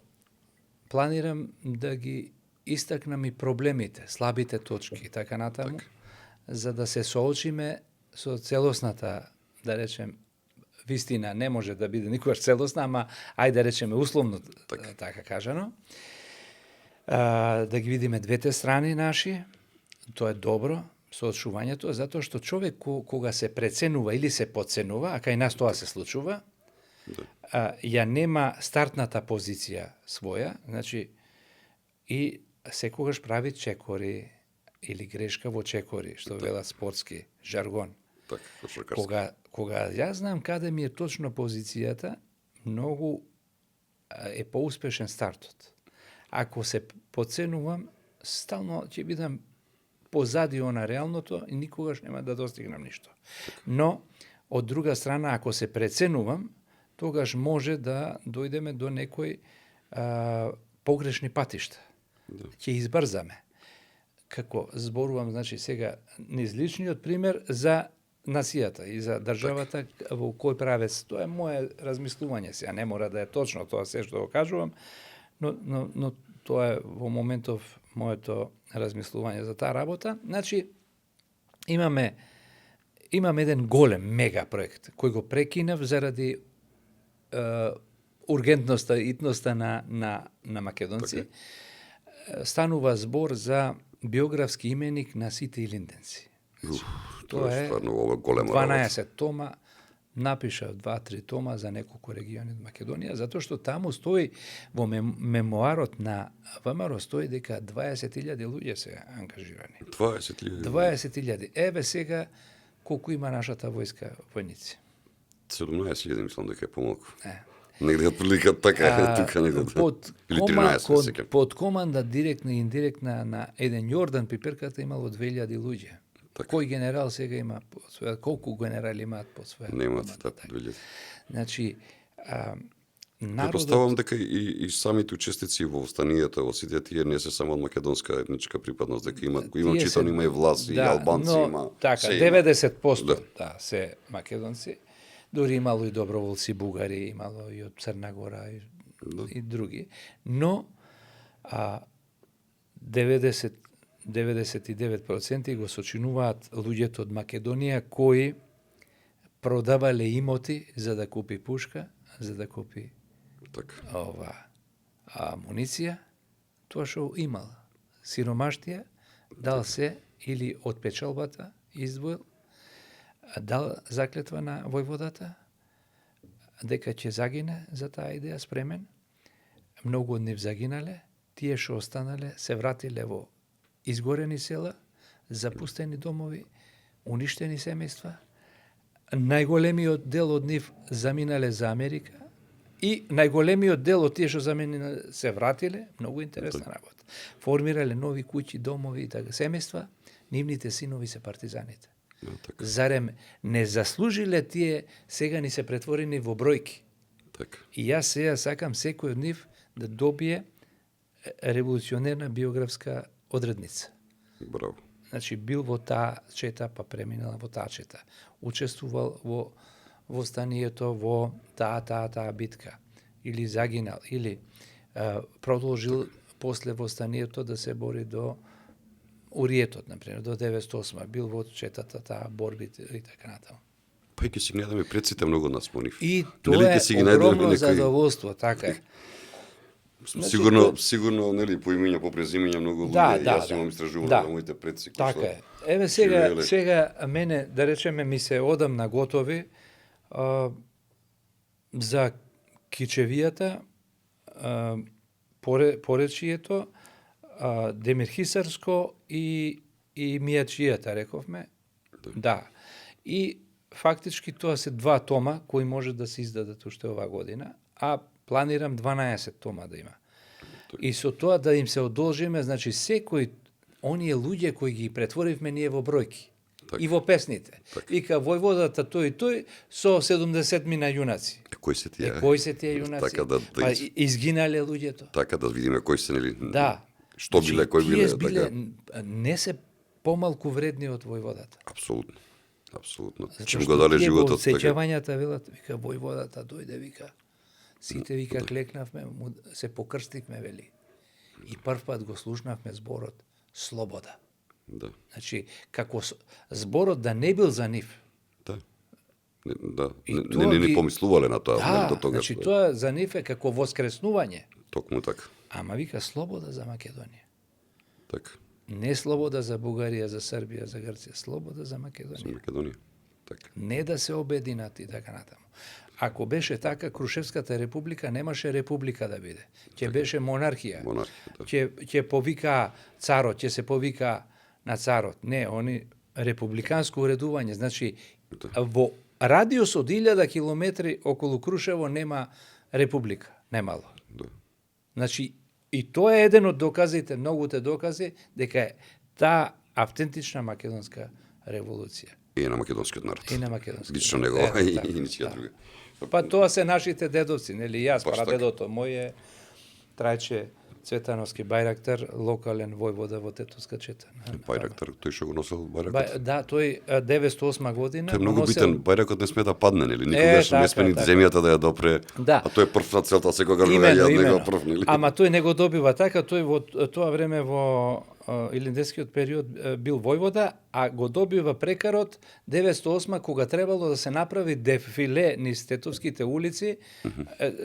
планирам да ги истакнам и проблемите, слабите точки и така натаму, за да се соочиме со целосната, да речем, вистина. Не може да биде никогаш целосна, ама ајде да речеме условно, така кажано. Да ги видиме двете страни наши, тоа е добро, соочувањето, затоа што човек кога се преценува или се подценува, а кај нас тоа се случува, ја нема стартната позиција своја, значи, и секогаш прави чекори или грешка во чекори, што велат спортски жаргон. Кога јас знам каде ми е точно позицијата, многу е поуспешен стартот. Ако се подценувам, стално ќе бидам позади на реалното и никогаш нема да достигнам ништо. Но, од друга страна, ако се преценувам, тогаш може да дојдеме до некои погрешни патишта. Ќе избрзаме. Како зборувам, значи, сега низличниот пример за нацијата и за државата во кој правец. Тоа е моje размислување сега, не мора да е точно тоа се што го кажувам, но тоа е во моментов моето размислување за таа работа. Значи, имаме еден голем мега проект кој го прекинав заради ургентноста, итноста на македонци. Станува збор за биографски именик на сите илинденци. Тоа е 12 тома, напишав 2-3 тома за неколку региони од Македонија, затоа што таму стои, во мемоарот на ВМРО стои дека 20.000 луѓе се ангажирани. 20.000. Еве сега колку има нашата војска војници. 17.000, мислам дека е помалку. Негде отприлика така тука негде. Или 13, под команда директна и индиректна на еден Јордан Пиперката имало 2000 луѓе. Кој генерал сега има под своја, колку генерали имаат под своја? Немаат така 2000. Значи, народот... Предпоставам дека и самите учесници во востанијата, во сите тие не се само од македонска етничка припадност, дека има читано, има и власи, и албанци, има... Така, 90% се македонци. Дори имало и доброволци бугари, имало и од Црна Гора и други. Но 99% го сочинуваат луѓето од Македонија кои продавале имоти за да купи пушка, за да купи муниција, тоа што имал. Сиромаштија, дал се или од печалбата издвоил, дал заклетва на војводата, дека ќе загине за таа идеја, спремен. Многу од нив загинале, тие што останале се вратиле во изгорени села, запустени домови, уништени семејства. Најголемиот дел од нив заминале за Америка и најголемиот дел од тие што заминале се вратиле, многу интересна работа. Формирале нови куќи, домови и така семејства, нивните синови се партизаните. Така. Зарем не заслужиле тие сега ни се претворени во бројки? Така. И јас сега сакам секој од нив да добие револуционерна биографска одредница. Браво. Значи бил во таа чета, па преминала во таа чета. Учествувал во востанието во таа битка. Или загинал, или продолжил после востанието да се бори до Уриетот, например, до 908. Бил во четата таа борби и така натаму. Па и ќе си гледаме предците многу од нас по нив. И Нели, тоа ќе си ги е најдеме огромно некои- задоволство, така е. Сигурно, нели, по имења, по презимења многу луѓе, јас имам истражување на моите предци. кои Така што е. Еве живееле. сега мене, да речеме, ми се одамна готови за кичевијата, поречието, Демирхисарско и Мијачијата, рековме. Да. И фактички тоа се 2 тома кои може да се издадат уште оваа година, а планирам 12 тома да има. И со тоа да им се одолжиме, значи секој оние луѓе кои ги претворивме ние во бројки. Така. И во песните. Така. Вика војводата тој и тој со 70 мина јунаци. Кои се тие? Кои се тие јунаци? Така да Па изгинале луѓето. Така да видиме кои се, нели? Да. Што биле, кои биле, тие така. не се помалку вредни од војводата. Апсолутно. Апсолутно. Затоа Чим што го дале тие во животот, така. сеќавањата велат, вика војводата дојде, вика. Сите вика клекнавме, се покрстивме, вели. И прв пат го слушнавме зборот слобода. Да. Значи, како зборот да не бил за нив. Да. Да. И Не тоа ни ги- помислувале на тоа, нели, Да, до тогаш. значи тоа за нив е како воскреснување. Токму така. Ама вика слобода за Македонија. Така. Не слобода за Бугарија, за Србија, за Грција, слобода за За Македонија. Македонија. Така. Не да се обединат и така натаму. Ако беше така, Крушевската република немаше република да биде. Ќе беше монархија. Монархија, да. Ќе повика царот, ќе се повика на царот. Не, они републиканско уредување. Значи, во радиус од 1000 километри околу Крушево нема република. Немало. Да. Значи, и тоа е еден од доказите, многуте докази, дека е таа автентична македонска револуција. И на македонскиот народ. И на македонскиот Лично народ. негова и така, ничија да. друга. Па тоа се нашите дедовци, нели? Јас, Баш така. прадедото мој е Трајче Цветановски Бајрактар, локален војвода во Тетовска чета. Бајрактар, тој што го носел бајракот. Да, тој 908 година. Тој е многу носел- битен, бајракот не сме да падне, нели? Никогаш не така, сме ни така. земјата да ја допре. Да. А тој е прв на целта, секогаш го Имено, ја имено. него прв, нели? Ама тој не го добива така, тој во тоа време во илинденскиот период бил војвода, а го добива прекарот 908 кога требало да се направи дефиле низ Тетовските улици,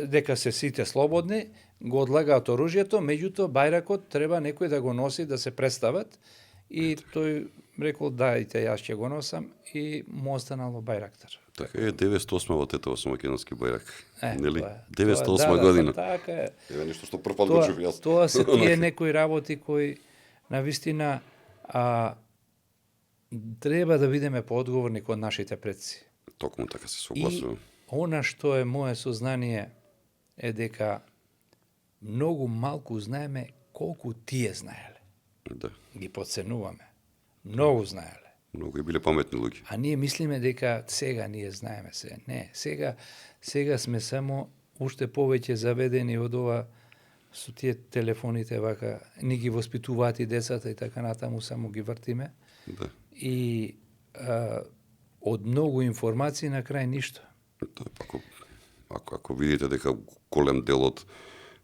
дека се сите слободни, го одлагаат оружјето, меѓутоа бајракот треба некој да го носи, да се представат, и тој рекол дајте, јас ќе го носам, и му останало Бајрактар. Така е 908 во Тетово со македонски бајрак. Нели? Тоа е. 908 Тоа, година. така е. Еве нешто што прв пат го Тоа, чув јас. тоа се тие некои работи кои навистина треба да бидеме поодговорни кон нашите предци. Токму така се И согласувам. она што е мое сознание е дека многу малку знаеме колку тие знаеле. Да. Ги подценуваме. Многу знаеле. Многу и биле паметни луѓе. А ние мислиме дека сега ние знаеме се. Не, сега сме само уште повеќе заведени од ова со тие телефоните вака, ни ги воспитуваат и децата и така натаму, само ги вртиме. Да. И од многу информации на крај ништо. Ако видите дека голем дел од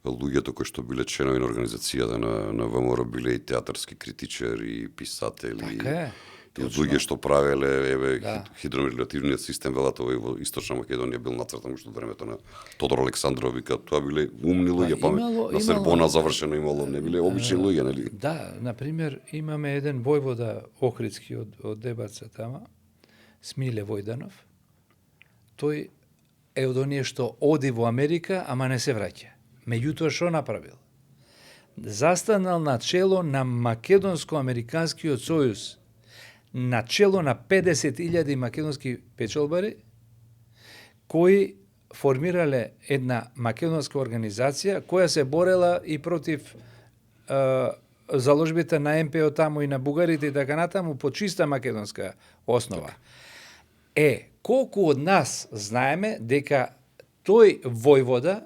луѓето кои што биле членови на организацијата на ВМРО биле и театарски критичари, и писатели, Така е. И од луѓе што правеле, еве, Да. хидромелиоративниот систем, велат овој во Источна Македонија бил нацртан уште од времето на Тодор Александров, вика, тоа биле умни луѓе, па на Сербона завршено имало, не биле обични луѓе, нели? Да, например, имаме еден војвода Охридски од Дебарца тама, Смиле Војданов. Тој е од оние што оди во Америка, ама не се враќа. Меѓутоа што направил? Застанал на чело на Македонско-Американскиот сојуз, на чело на 50.000 македонски печалбари, кои формирале една македонска организација која се борела и против заложбите на МПО таму и на бугарите и така натаму по чиста македонска основа. Колку од нас знаеме дека тој војвода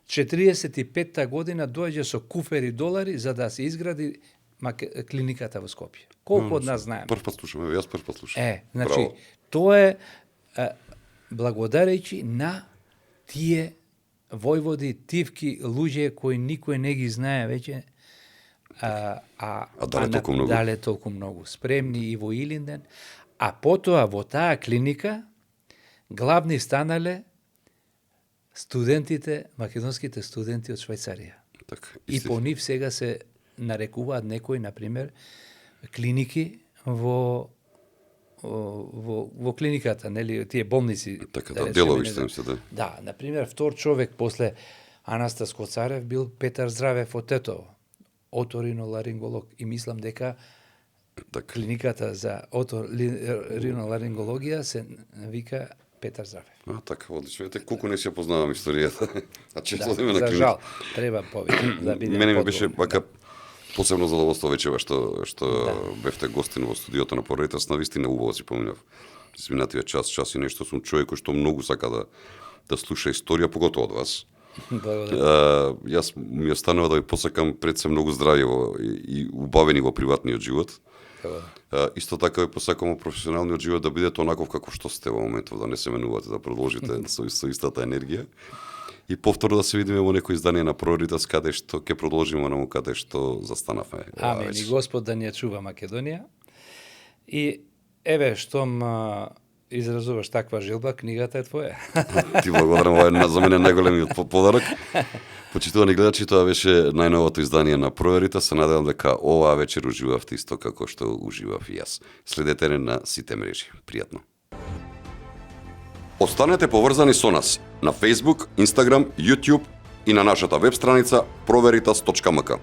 45-та година доаѓа со куфери долари за да се изгради клиниката во Скопје. Колку од нас знаеме? Прв пат слушам, јас прв пат слушам. Значи, Браво. тоа е благодарејќи на тие војводи, тивки, луѓе кои никој не ги знае веќе, дале толку многу. Дале толку многу. Спремни и во Илинден. А потоа во таа клиника главни станале студентите, македонските студенти од Швајцарија. Така, И по нив сега се нарекуваат некои, например, клиники во клиниката, нели, тие болници. Така, да да, речеме, делови не што им се, да. Да, например, втор човек после Анастас Коцарев бил Петар Здравев од Тетово, оториноларинголог, и мислам дека Така. клиниката за оториноларингологија се вика Петар Здравев. Така, одлично. Ете, колку не си ја познавам историјата. А често одиме на За клиника. жал, треба повеќе да биде. Мене ми беше вака посебно задоволство вечера што бевте гостин во студиото на Проворитас, навистина убаво си поминав. Изминатиот час и нешто, сум човек кој што многу сака да слуша историја, поготово од вас. Благодарам. Јас ми останува да ви посакам пред се многу здравје и убавени во приватниот живот. Исто така ви посакам во професионалниот живот да бидете онаков како што сте во моментов, да не се менувате, да продолжите со истата енергија. И повторно да се видиме во некој издание на Проворитас, каде што ќе продолжиме на каде што застанавме. Амин. И Господ да ни ја чува Македонија. И еве, штом изразуваш таква желба, книгата е твоја. Ти благодарам, ова е за мене најголемиот подарок. Почитувани гледачи, тоа беше најновото издание на Проверита. Се надевам дека оваа вечер уживавте исто како што уживав и јас. Следете не на сите мрежи. Пријатно. Останете поврзани со нас на Facebook, Instagram, YouTube и на нашата веб страница proveritas.mk.